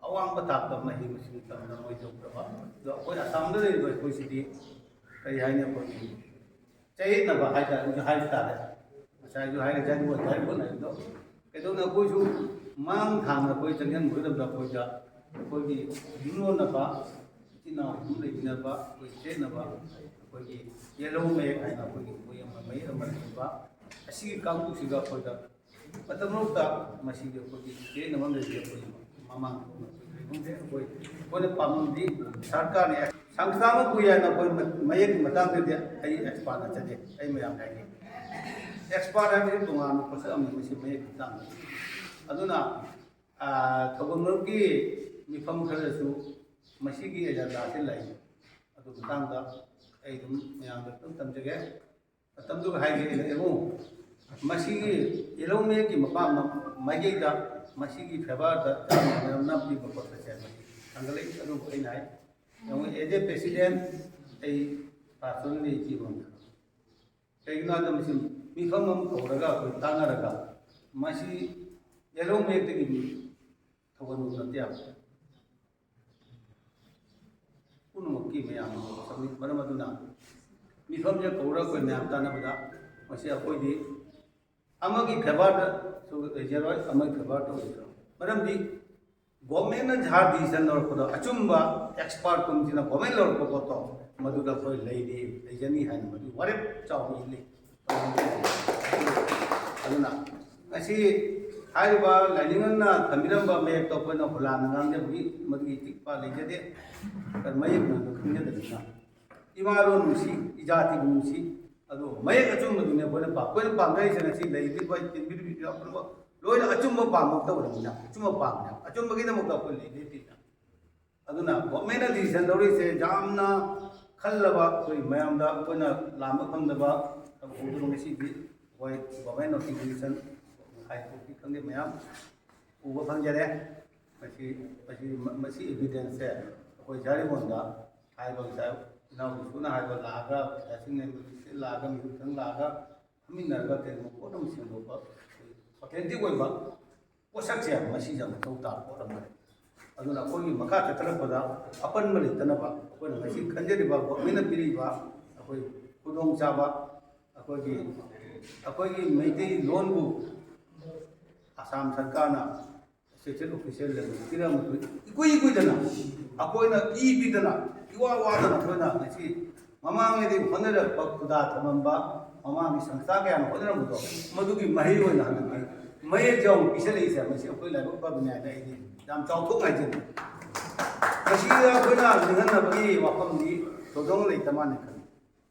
ꯑꯋꯥꯡꯕ ꯊꯥꯛꯇ ꯃꯍꯩ ꯃꯁꯤꯡ ꯇꯝꯗꯅ ꯃꯣꯏ ꯇꯧꯈ꯭ꯔꯕ꯫ ꯑꯗꯣ ꯑꯩꯈꯣꯏ ꯑꯁꯥꯝꯗ ꯂꯩꯔꯤꯕ ꯑꯩꯈꯣꯏꯁꯤꯗꯤ ꯀꯔꯤ ꯍꯥꯏꯅꯤ, ꯑꯩꯈꯣꯏꯒꯤ ꯆꯌꯦꯠꯅꯕ ꯍꯥꯏꯇꯥꯔꯦ, ꯑꯩꯁꯨ ꯍꯥꯏꯕ ꯇꯥꯔꯦ꯫ ꯉꯁꯥꯏꯁꯨ ꯍꯥꯏꯔꯦ, ꯉꯁꯥꯏ ꯍꯣꯠꯅꯔꯤꯗꯣ ꯀꯩꯗꯧꯅ ꯑꯩꯈꯣꯏꯁꯨ ꯃꯥꯡ ꯊꯥꯡꯅ ꯑꯩꯈꯣꯏ ꯆꯪꯁꯤꯟꯕ ꯃꯇꯝꯗ ꯑꯩꯈꯣꯏꯗ ꯑꯩꯈꯣꯏꯒꯤ ꯌꯨꯝꯂꯣꯟꯅꯕ, ꯏꯆꯤꯟ ꯏꯅꯥꯎ ꯑꯗꯨꯝ ꯂꯩꯃꯤꯟꯅꯕ, ꯑꯩꯈꯣꯏ ꯆꯦꯠꯅꯕ, ꯑꯩꯈꯣꯏꯒꯤ ꯌꯦꯜꯍꯧ ꯃꯌꯦꯛ ꯍꯥꯏꯅ ꯑꯩꯈꯣꯏꯒꯤ ꯃꯣꯏ ꯑꯃ ꯃꯌꯦꯛ ꯑꯃ ꯂꯩꯕ, ꯑꯁꯤꯒꯤ ꯀꯥꯡꯕꯨꯁꯤꯒ ꯑꯩꯈꯣꯏꯗ ꯃꯇꯝ ꯂꯧꯇ ꯃꯁꯤꯒꯤ ꯑꯩꯈꯣꯏꯒꯤ ꯆꯦꯠꯅꯕ ꯑꯃ ꯂꯩꯕ ꯑꯩꯈꯣꯏ ꯃꯃꯥꯡ ꯑꯩꯈꯣꯏ ꯑꯩꯈꯣꯏꯅ ꯄꯥꯝꯕꯗꯤ ꯁꯔꯀꯥꯔꯅ ꯁꯪꯁꯊꯥꯟ ꯑꯃ ꯄꯨꯏ ꯍꯥꯏꯅ ꯑꯩꯈꯣꯏ ꯃ-, ꯃꯌꯦꯛꯀꯤ ꯃꯇꯥꯡꯗꯗꯤ ꯑꯩ ꯑꯦꯛꯁꯄꯥꯔꯠ ꯅꯠꯆꯗꯦ꯫ ꯑꯩ ꯃꯌꯥꯝ ꯍꯥꯏꯒꯦ, ꯑꯦꯛꯁꯄꯥꯔꯠ ꯍꯥꯏꯕꯁꯤ ꯇꯣꯉꯥꯟꯕ ꯄꯣꯠꯁꯛ ꯑꯃꯅꯤ ꯃꯁꯤ ꯃꯌꯦꯛꯀꯤ ꯃꯇꯥꯡꯗ꯫ ꯑꯗꯨꯅ, ꯑꯥ, ꯊꯧꯒꯜ ꯃꯔꯨꯞꯀꯤ ꯃꯤꯐꯝ ꯈꯔꯗꯁꯨ ꯃꯁꯤꯒꯤ ꯑꯦꯖꯦꯟꯗꯥꯁꯤ ꯂꯩ꯫ ꯑꯗꯨ ꯃꯇꯥꯡꯗ ꯑꯩ ꯑꯗꯨꯝ ꯃꯌꯥꯝꯗ ꯑꯗꯨꯝ ꯇꯝꯖꯒꯦ꯫ ꯃꯇꯝꯗꯨꯒ ꯍꯥꯏꯒꯦ ꯑꯩꯅ ꯌꯦꯡꯉꯨ, ꯃꯁꯤꯒꯤ ꯌꯦꯜꯍꯧ ꯃꯌꯦꯛꯀꯤ ꯃꯄꯥꯝ ꯃꯥꯏꯀꯩꯗ ꯃꯁꯤꯒꯤ ꯐꯦꯚꯔꯗ ꯆꯥꯅ ꯃꯌꯥꯝ ꯅꯝꯕꯤꯕ ꯈꯣꯠꯄꯁꯦ ꯃꯁꯤ ꯊꯥꯡꯒꯠꯂꯛꯏ꯫ ꯑꯗꯨꯕꯨ ꯑꯩꯅ ꯍꯥꯏ, ꯌꯦꯡꯉꯨ, as a president, ꯑꯩ personally ꯏꯆꯦꯉꯣꯟꯗ ꯀꯩꯒꯤꯅꯣ ꯍꯥꯏꯕꯗ ꯃꯁꯤ ꯃꯤꯐꯝ ꯑꯃ ꯀꯧꯔꯒ ꯑꯩꯈꯣꯏ ꯇꯥꯟꯅꯔꯒ ꯃꯁꯤ ꯌꯦꯜꯂꯣ ꯃꯦꯞꯇꯒꯤ ꯊꯧꯒꯠꯂꯨ ꯅꯠꯇꯦ ꯍꯥꯏꯕ꯫ ꯄꯨꯝꯅꯃꯛꯀꯤ ꯃꯌꯥꯝ ꯆꯪꯏ꯫ ꯃꯔꯝ ꯑꯗꯨꯅ ꯃꯤꯐꯝꯁꯦ ꯀꯧꯔꯒ ꯑꯩꯈꯣꯏ ꯃꯌꯥꯝ ꯇꯥꯟꯅꯕꯗ ꯃꯁꯤ ꯑꯩꯈꯣꯏꯗꯤ ꯑꯃꯒꯤ ꯐꯦꯚꯔꯗꯁꯨ ꯂꯩꯖꯔꯣꯏ, ꯑꯃꯒꯤ ꯐꯦꯚꯔꯗ ꯑꯣꯏꯖꯔꯣꯏ꯫ ꯃꯔꯝꯗꯤ ꯒꯣꯔꯃꯦꯟꯅ ꯖꯍꯥ ꯗꯤꯁꯤꯖꯟ ꯂꯧꯔꯛꯄꯗꯣ, ꯑꯆꯨꯝꯕ ꯑꯦꯛꯁꯄꯥꯔꯠ ꯀꯨꯝꯁꯤꯅ ꯒꯣꯔꯃꯦꯟ ꯂꯧꯔꯛꯄ ꯄꯣꯠꯇꯣ ꯃꯗꯨꯗ ꯑꯩꯈꯣꯏ ꯂꯩꯔꯤ, ꯂꯩꯖꯅꯤ ꯍꯥꯏꯅ ꯃꯗꯨ ꯋꯥꯔꯦꯞ ꯆꯥꯎꯅ ꯏꯜꯂꯤ꯫ ꯑꯗꯨꯅ ꯉꯁꯤ ꯍꯥꯏꯔꯤꯕ ꯂꯥꯏꯅꯤꯡꯉꯟꯅ ꯊꯝꯕꯤꯔꯝꯕ ꯃꯌꯦꯛꯇꯣ ꯑꯩꯈꯣꯏꯅ ꯍꯨꯂꯥꯟꯅ ꯉꯥꯡꯖꯕꯒꯤ ꯃꯗꯨꯒꯤ ꯏꯇꯤꯛꯄ ꯂꯩꯖꯗꯦ꯫ ꯃꯌꯦꯛꯅ ꯈꯪꯖꯗꯕꯅꯤꯅ ꯏꯃꯥ ꯂꯣꯟ ꯅꯨꯡꯁꯤ, ꯏꯖꯥꯇꯤꯕꯨ ꯅꯨꯡꯁꯤ, ꯑꯗꯨ ꯃꯌꯦꯛ ꯑꯆꯨꯝꯕꯗꯨꯅꯦ ꯑꯩꯈꯣꯏꯅ ꯄꯥꯝ-, ꯑꯩꯈꯣꯏꯅ ꯄꯥꯝꯖꯔꯤꯁꯦ꯫ ꯉꯁꯤ ꯂꯩꯔꯤꯕ ꯇꯤꯟꯕꯤꯔꯤꯕ ꯄꯨꯝꯅꯃꯛ ꯂꯣꯏꯅ ꯑꯆꯨꯝꯕ ꯄꯥꯝꯃꯛꯇꯕꯅꯤꯅ ꯑꯆꯨꯝꯕ ꯄꯥꯝꯃꯦ꯫ ꯑꯆꯨꯝꯕꯒꯤꯗꯃꯛꯇ ꯑꯩꯈꯣꯏ ꯂꯩꯖꯩ ꯇꯤꯟꯅ꯫ ꯑꯗꯨꯅ ꯒꯣꯔꯃꯦꯟꯅ ꯗꯤꯁꯤꯖꯟ ꯂꯧꯔꯤꯁꯦ ꯌꯥꯝꯅ ꯈꯜꯂꯕ, ꯑꯩꯈꯣꯏ ꯃꯌꯥꯝꯗ ꯑꯩꯈꯣꯏꯅ ꯂꯥꯝꯕ ꯐꯪꯗꯕ ꯊꯕꯛ ꯍꯧꯗꯕ ꯉꯁꯤꯗꯤ ꯑꯩꯈꯣꯏ ꯒꯣꯔꯃꯦꯟ ꯅꯣꯇꯤꯐꯤꯀꯦꯁꯟ ꯍꯥꯏ ꯀꯣꯔꯠꯀꯤ ꯈꯪꯗꯦ ꯃꯌꯥꯝ ꯎꯕ ꯐꯪꯖꯔꯦ꯫ ꯃꯁꯤ, ꯃꯁꯤ, ꯃꯁꯤ ꯑꯦꯚꯤꯗꯦꯟꯁꯁꯦ ꯑꯩꯈꯣꯏ ꯖꯥꯔꯤꯃꯣꯟꯗ ꯍꯥꯏꯕ ꯉꯁꯥꯏ ꯏꯅꯥꯎ ꯕꯤꯁꯨꯅ ꯍꯥꯏꯕ ꯂꯥꯛꯑꯒ, ꯄꯩꯁꯥꯁꯤꯡ ꯂꯩꯕ ꯂꯥꯛꯑꯒ, ꯃꯤꯍꯨꯠ ꯈꯪ ꯂꯥꯛꯑꯒ ꯐꯝꯃꯤꯟꯅꯔꯒ ꯀꯩꯒꯨꯝꯕ ꯄꯣꯠ ꯑꯃ ꯁꯦꯝꯗꯣꯛꯄ, ꯑꯣꯊꯦꯟꯇꯤꯛ ꯑꯣꯏꯕ ꯄꯣꯠꯁꯛꯁꯦ ꯃꯁꯤꯁꯦ ꯃꯊꯧ ꯇꯥꯕ ꯄꯣꯠ ꯑꯃꯅꯤ꯫ ꯑꯗꯨꯅ ꯑꯩꯈꯣꯏꯒꯤ ꯃꯈꯥ ꯆꯠꯊꯔꯛꯄꯗ ꯑꯄꯟꯕ ꯂꯩꯇꯅꯕ ꯑꯩꯈꯣꯏꯅ ꯉꯁꯤ ꯈꯟꯖꯔꯤꯕ ꯒꯣꯔꯃꯦꯟꯅ ꯄꯤꯔꯤꯕ ꯑꯩꯈꯣꯏ ꯈꯨꯗꯣꯡꯆꯥꯕ, ꯑꯩꯈꯣꯏꯒꯤ, ꯑꯩꯈꯣꯏꯒꯤ ꯃꯩꯇꯩ ꯂꯣꯟꯕꯨ ꯑꯁꯥꯝ ꯁꯔꯀꯥꯔꯅ ꯁꯦꯛꯁꯟ ꯑꯣꯐꯤꯁꯦꯜ ꯂꯦꯡꯒ꯭ꯋꯦꯖ ꯄꯤꯔꯛꯑꯃꯁꯨ ꯏꯀꯨꯏ ꯀꯨꯏꯗꯅ ꯑꯩꯈꯣꯏꯅ ꯏ ꯄꯤꯗꯅ ꯏꯋꯥ ꯋꯥꯗꯅ ꯑꯩꯈꯣꯏꯅ ꯉꯁꯤ ꯃꯃꯥꯡꯉꯩꯗꯤ ꯍꯣꯠꯅꯔꯛꯄ ꯈꯨꯗꯥ ꯊꯝꯃꯝꯕ ꯃꯃꯥꯡꯒꯤ ꯁꯪꯁꯊꯥ ꯀꯌꯥꯅ ꯍꯣꯠꯅꯔꯝꯕꯗꯣ ꯃꯗꯨꯒꯤ ꯃꯍꯩ ꯑꯣꯏꯅ ꯍꯟꯗꯛꯇꯤ ꯃꯌꯦꯛꯁꯦ ꯑꯃꯨꯛ ꯄꯤꯁꯜꯂꯛꯏꯁꯦ ꯃꯁꯤ ꯑꯩꯈꯣꯏ ꯂꯥꯏꯕꯛ ꯐꯕꯅꯤ ꯍꯥꯏꯅ ꯑꯩꯗꯤ ꯌꯥꯝ ꯆꯥꯎꯊꯣꯛꯅ ꯍꯥꯏꯖꯅꯤꯡꯉꯤ꯫ ꯃꯁꯤꯗ ꯑꯩꯈꯣꯏꯅ ꯅꯤꯡꯍꯟꯅꯕꯒꯤ ꯋꯥꯐꯝꯗꯤ ꯊꯣꯏꯗꯣꯛꯅ ꯂꯩꯇ ꯃꯥꯟꯅ ꯈꯜꯂꯤ꯫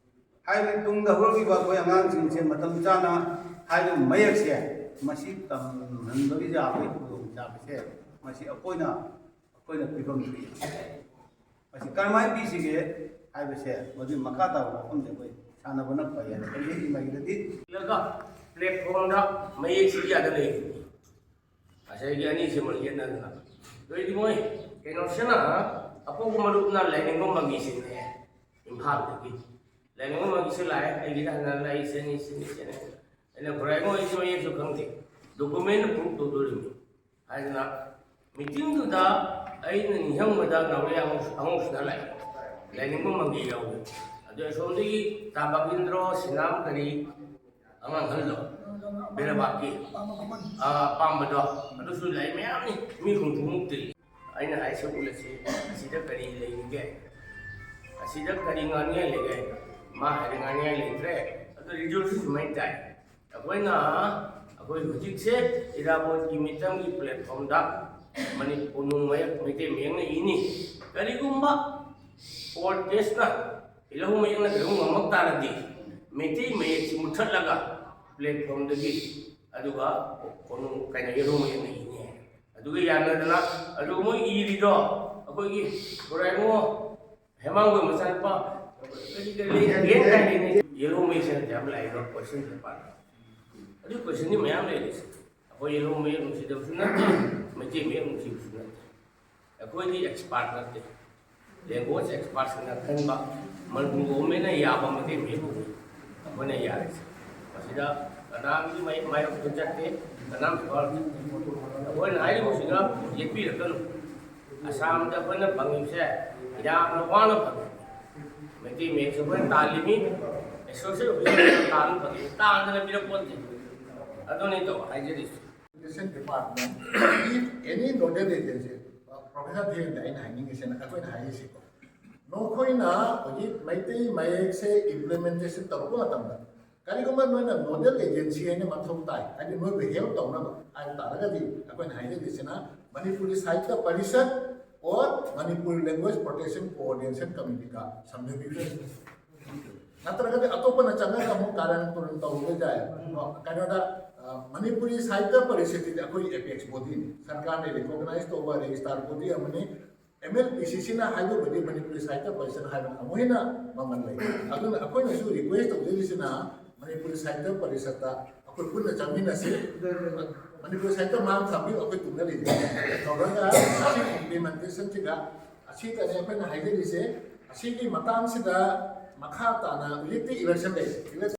ꯍꯥꯏꯕꯗꯤ ꯇꯨꯡꯗ ꯍꯧꯔꯛꯂꯤꯕ ꯑꯩꯈꯣꯏ ꯑꯉꯥꯡꯁꯤꯡꯁꯦ ꯃꯇꯝ ꯆꯥꯅ ꯍꯥꯏꯔꯤꯕ ꯃꯌꯦꯛꯁꯦ ꯃꯁꯤ ꯇꯝꯍꯟꯕꯒꯤ ꯌꯥꯕꯒꯤ ꯈꯨꯗꯣꯡꯆꯥꯕꯁꯦ ꯃꯁꯤ ꯑꯩꯈꯣꯏꯅ, ꯑꯩꯈꯣꯏꯅ ꯄꯤꯐꯝ ꯊꯣꯛꯏ꯫ ꯃꯁꯤ ꯀꯔꯝꯍꯥꯏꯅ ꯄꯤꯁꯤꯒꯦ ꯍꯥꯏꯕꯁꯦ ꯃꯗꯨꯒꯤ ꯃꯈꯥ ꯇꯥꯕ ꯋꯥꯐꯝꯁꯦ ꯑꯩꯈꯣꯏ ꯁꯥꯟꯅꯕꯅ ꯐꯩ ꯍꯥꯏꯅ ꯈꯟꯖꯩ꯫ ꯏꯃꯥꯒꯤꯗꯗꯤ ꯏꯜꯂꯒ ꯄ꯭ꯂꯦꯠꯐꯣꯝꯗ ꯃꯌꯦꯛ ꯁꯤꯗꯤ ꯌꯥꯗ ꯂꯩꯔꯤꯅꯤ꯫ ꯉꯁꯥꯏꯒꯤ ꯑꯅꯤꯁꯤꯃ ꯌꯦꯠꯅꯗꯅ꯫ ꯑꯗꯨꯏꯗꯤ ꯃꯣꯏ ꯀꯩꯅꯣꯁꯤꯅ, ꯑꯄꯣꯛꯄ ꯃꯔꯨꯞꯅ ꯂꯥꯏꯅꯤꯡꯕ ꯃꯪꯒꯤꯁꯤꯅꯦ, ꯏꯝꯐꯥꯜꯗꯒꯤ꯫ ꯂꯥꯏꯅꯤꯡꯕ ꯃꯪꯒꯤꯁꯤ ꯂꯥꯛꯑꯦ, ꯑꯩꯒꯤꯗ ꯍꯟꯅ ꯂꯥꯛꯏ, ꯁꯤꯅꯤ, ꯁꯤꯅꯤ, ꯁꯤꯅꯤ꯫ ꯑꯩꯅ ꯈꯨꯔꯥꯏ ꯃꯣꯏꯁꯤ ꯃꯌꯦꯛꯁꯨ ꯈꯪꯗꯦ, ꯗꯣꯀꯨꯃꯦꯟꯗ ꯄ꯭ꯔꯨꯐ ꯇꯧꯗꯣꯔꯤꯕꯅꯤ ꯍꯥꯏꯗꯅ꯫ ꯃꯤꯇꯤꯡꯗꯨꯗ ꯑꯩꯅ ꯅꯤꯡꯁꯤꯡꯕꯗ ꯅꯥꯎꯔꯦꯝ ꯑꯉꯧ-, ꯑꯉꯧꯁꯤꯅ ꯂꯥꯛꯑꯦ, ꯂꯥꯏꯅꯤꯡꯕ ꯃꯪꯒꯤ ꯌꯥꯎꯋꯦ꯫ ꯑꯗꯨ ꯑꯁꯣꯝꯗꯒꯤ ꯇꯥ ꯚꯥꯒꯤꯟꯗ꯭ꯔꯣ, ꯁꯤꯅꯥꯝ ꯀꯔꯤ, ꯑꯉꯥꯡ ꯑꯍꯜꯗꯣ, ꯕꯦꯔꯕꯥꯛꯀꯤ, ꯑꯥ, ꯑꯄꯥꯝꯕꯗꯣ, ꯑꯗꯨꯁꯨ ꯂꯥꯛꯏ ꯃꯌꯥꯝꯅꯤ, ꯃꯤ ꯍꯨꯝꯐꯨꯃꯨꯛꯇꯤ꯫ ꯑꯩꯅ ꯍꯥꯏꯁꯦ ꯎꯠꯂꯁꯤ, ꯑꯁꯤꯗ ꯀꯔꯤ ꯂꯩꯔꯤꯒꯦ? ꯑꯁꯤꯗ ꯀꯔꯤ ꯉꯥꯡꯅꯤꯡꯉꯥꯏ ꯂꯩꯒꯦ? ꯃꯥ ꯍꯥꯏꯔꯦ ꯉꯥꯡꯅꯤꯡꯉꯥꯏ ꯂꯩꯇ꯭ꯔꯦ, ꯑꯗꯨ ꯔꯤꯖꯜꯁꯨ ꯁꯨꯃꯥꯏꯅ ꯇꯥꯏ꯫ ꯑꯩꯈꯣꯏꯅ, ꯑꯩꯈꯣꯏ ꯍꯧꯖꯤꯛꯁꯦ ꯏꯔꯥꯕꯣꯠꯀꯤ ꯃꯤꯇꯝꯒꯤ ꯄ꯭ꯂꯦꯠꯐꯣꯝꯗ ꯃꯅꯤꯄꯨꯔ ꯅꯨꯡ ꯃꯌꯦꯛ, ꯃꯩꯇꯩ ꯃꯌꯦꯛꯅ ꯏꯅꯤ꯫ ꯀꯔꯤꯒꯨꯝꯕ ꯀꯣꯔꯠ ꯀꯦꯁꯅ ꯏꯂꯧ ꯃꯌꯦꯛꯅ ꯀꯔꯤꯒꯨꯝꯕ ꯉꯝꯃꯛ ꯇꯥꯔꯗꯤ, ꯃꯩꯇꯩ ꯃꯌꯦꯛꯁꯤ ꯃꯨꯠꯊꯠꯂꯒ ꯄ꯭ꯂꯦꯠꯐꯣꯝꯗꯒꯤ, ꯑꯗꯨꯒ ꯀꯣꯅꯨꯡ, ꯀꯩꯅꯣ, ꯌꯦꯜꯍꯧ ꯃꯌꯦꯛꯅ ꯏꯅꯤ ꯍꯥꯏ꯫ ꯑꯗꯨꯒ ꯌꯥꯅꯗꯅ, ꯑꯗꯨꯒ ꯃꯣꯏ ꯏꯔꯤꯗꯣ, ꯑꯩꯈꯣꯏꯒꯤ ꯈꯨꯔꯥꯏꯉꯣ ꯍꯦꯃꯥꯡꯒꯣꯏ ꯃꯆꯥꯅꯨꯄꯥ ꯀꯔꯤ ꯀꯔꯤ ꯂꯩ, ꯌꯦꯜꯍꯧ ꯃꯌꯦꯛꯁꯦ ꯅꯠꯇꯦ ꯌꯥꯝ ꯂꯥꯛꯏꯕ ꯀꯣꯏꯁꯟ ꯄꯦꯄꯔ꯫ ꯑꯗꯨ ꯀꯣꯏꯁꯟꯗꯤ ꯃꯌꯥꯝ ꯂꯩꯔꯤꯁꯦ꯫ ꯑꯩꯈꯣꯏ ꯌꯦꯜꯍꯧ ꯃꯌꯦꯛ ꯅꯨꯡꯁꯤꯗꯕꯁꯨ ꯅꯠꯇꯦ, ꯃꯩꯇꯩ ꯃꯌꯦꯛ ꯅꯨꯡꯁꯤꯕꯁꯨ ꯅꯠꯇꯦ꯫ ꯑꯩꯈꯣꯏꯗꯤ ꯑꯦꯛꯁꯄꯥꯔꯠ ꯅꯠꯇꯦ, ꯂꯦꯡꯒ꯭ꯋꯦꯖ ꯑꯦꯛꯁꯄꯥꯔꯠꯁꯤꯡꯅ ꯈꯟꯕ, ꯃꯅꯤꯄꯨꯔ ꯒꯣꯚꯔꯟꯃꯦꯟꯠꯅ ꯌꯥꯕ ꯃꯩꯇꯩ ꯃꯌꯦꯛꯄꯨꯅꯤ ꯑꯩꯈꯣꯏꯅ ꯌꯥꯔꯤꯁꯦ꯫ ꯃꯁꯤꯗ ꯀꯅꯥꯝꯒꯤ ꯃꯥꯏ-, ꯃꯥꯌꯣꯛꯇ ꯆꯠꯇꯦ, ꯀꯅꯥꯝ ꯁꯋꯥꯜ ꯆꯠꯇꯦ꯫ ꯑꯩꯈꯣꯏꯅ ꯍꯥꯏꯔꯤꯕꯁꯤꯅ ꯌꯦꯠꯄꯤꯔꯛꯀꯅꯨ꯫ ꯑꯁꯥꯝꯗ ꯑꯩꯈꯣꯏꯅ ꯐꯪꯉꯤꯕꯁꯦ ꯌꯥꯝꯅ ꯋꯥꯅ ꯐꯪꯉꯤ꯫ ꯃꯩꯇꯩ ꯃꯌꯦꯛꯁꯨ ꯑꯩꯈꯣꯏꯅ ꯇꯥꯜꯂꯤꯃꯤ, ꯑꯦꯁꯣꯁꯤꯌꯦꯠ ꯑꯣꯐꯤꯁꯔꯅ ꯇꯥꯟꯕ ꯐꯪꯉꯤ, ꯇꯥꯟꯗꯅ ꯄꯤꯔꯛꯄ ꯅꯠꯇꯦ꯫ ꯑꯗꯨꯅꯤ ꯇꯧ ꯍꯥꯏꯖꯔꯤꯁꯦ꯫ Education Department, if any nodal agency, professor Dhirendra ꯑꯩꯅ ꯍꯥꯏꯅꯤꯡꯉꯤꯁꯤꯅ ꯑꯩꯈꯣꯏꯅ ꯍꯥꯏꯔꯤꯁꯤꯀꯣ, ꯅꯈꯣꯏꯅ ꯍꯧꯖꯤꯛ ꯃꯩꯇꯩ ꯃꯌꯦꯛꯁꯦ ꯏꯝꯄ꯭ꯂꯤꯃꯦꯟꯇꯦꯁꯟ ꯇꯧꯔꯛꯄ ꯃꯇꯝꯗ ꯀꯔꯤꯒꯨꯝꯕ ꯅꯣꯏꯅ ꯅꯣꯗꯦꯜ ꯑꯦꯖꯦꯟꯁꯤ ꯍꯥꯏꯅ ꯃꯊꯧ ꯇꯥꯏ, ꯍꯥꯏꯗꯤ ꯅꯣꯏꯕꯨ ꯍꯦꯜꯞ ꯇꯧꯅꯕ ꯍꯥꯏꯕ ꯇꯥꯔꯒꯗꯤ ꯑꯩꯈꯣꯏꯅ ꯍꯥꯏꯖꯔꯤꯁꯤꯅ Manipuri Sahitya Parishad or Manipuri language protection coordination ꯀꯃꯤꯇꯤꯒ ꯁꯝꯅꯕꯤꯕ꯫ ꯅꯠꯇ꯭ꯔꯒꯗꯤ ꯑꯇꯣꯞꯄꯅ ꯆꯪꯉꯒ ꯑꯃꯨꯛ ꯀꯥꯔꯟ ꯇꯨꯔꯟ ꯇꯧꯔꯨꯕ ꯌꯥꯏ꯫ ꯀꯩꯅꯣꯗ, ꯑ, ꯃꯅꯤꯄꯨꯔꯤ ꯁꯥꯍꯤꯇ꯭ꯌ ꯄꯔꯤꯁꯠꯇꯤ ꯑꯩꯈꯣꯏ ꯑꯦꯄꯦꯛꯁ ꯕꯣꯗꯤꯅꯤ, ꯁꯔꯀꯥꯔꯅ ꯔꯤꯀꯣꯒꯅꯥꯏꯖ ꯇꯧꯕ ꯔꯦꯖꯤꯁꯇꯥꯔ ꯕꯣꯗꯤ ꯑꯃꯅꯤ꯫ ꯑꯦꯝ ꯑꯦꯜ ꯄꯤ ꯁꯤ ꯁꯤꯅ ꯍꯥꯏꯕꯕꯨꯗꯤ ꯃꯅꯤꯄꯨꯔꯤ ꯁꯥꯍꯤꯇ꯭ꯌ ꯄꯔꯤꯁꯠ ꯍꯥꯏꯕꯅ ꯑꯃꯨꯛ ꯍꯦꯟꯅ ꯃꯃꯜ ꯂꯩ꯫ ꯑꯗꯨꯅ ꯑꯩꯈꯣꯏꯅꯁꯨ ꯔꯤꯀ꯭ꯋꯦꯁ ꯇꯧꯖꯔꯤꯁꯤꯅ ꯃꯅꯤꯄꯨꯔꯤ ꯁꯥꯍꯤꯇ꯭ꯌ ꯄꯔꯤꯁꯠꯇ ꯑꯩꯈꯣꯏ ꯄꯨꯟꯅ ꯆꯪꯃꯤꯟꯅꯁꯤ꯫ ꯃꯅꯤꯄꯨꯔ ꯁꯥꯏꯠꯇ ꯃꯥꯡ ꯊꯝꯕꯤꯌꯨ, ꯑꯩꯈꯣꯏ ꯇꯨꯡꯗ ꯂꯩꯖꯩ꯫ ꯇꯧꯔꯒ ꯁꯤ ꯏꯝꯄ꯭ꯂꯤꯃꯦꯟꯇꯦꯁꯟꯁꯤꯗ ꯑꯁꯤꯗꯅꯦ ꯑꯩꯈꯣꯏꯅ ꯍꯥꯏꯖꯔꯤꯁꯦ꯫ ꯑꯁꯤꯒꯤ ꯃꯇꯥꯡꯁꯤꯗ ꯃꯈꯥ ꯇꯥꯅ ꯍꯧꯖꯤꯛꯇꯤ ꯏꯂꯦꯛꯁꯟ ꯂꯩ꯫ ꯏꯂꯦꯛꯁꯟ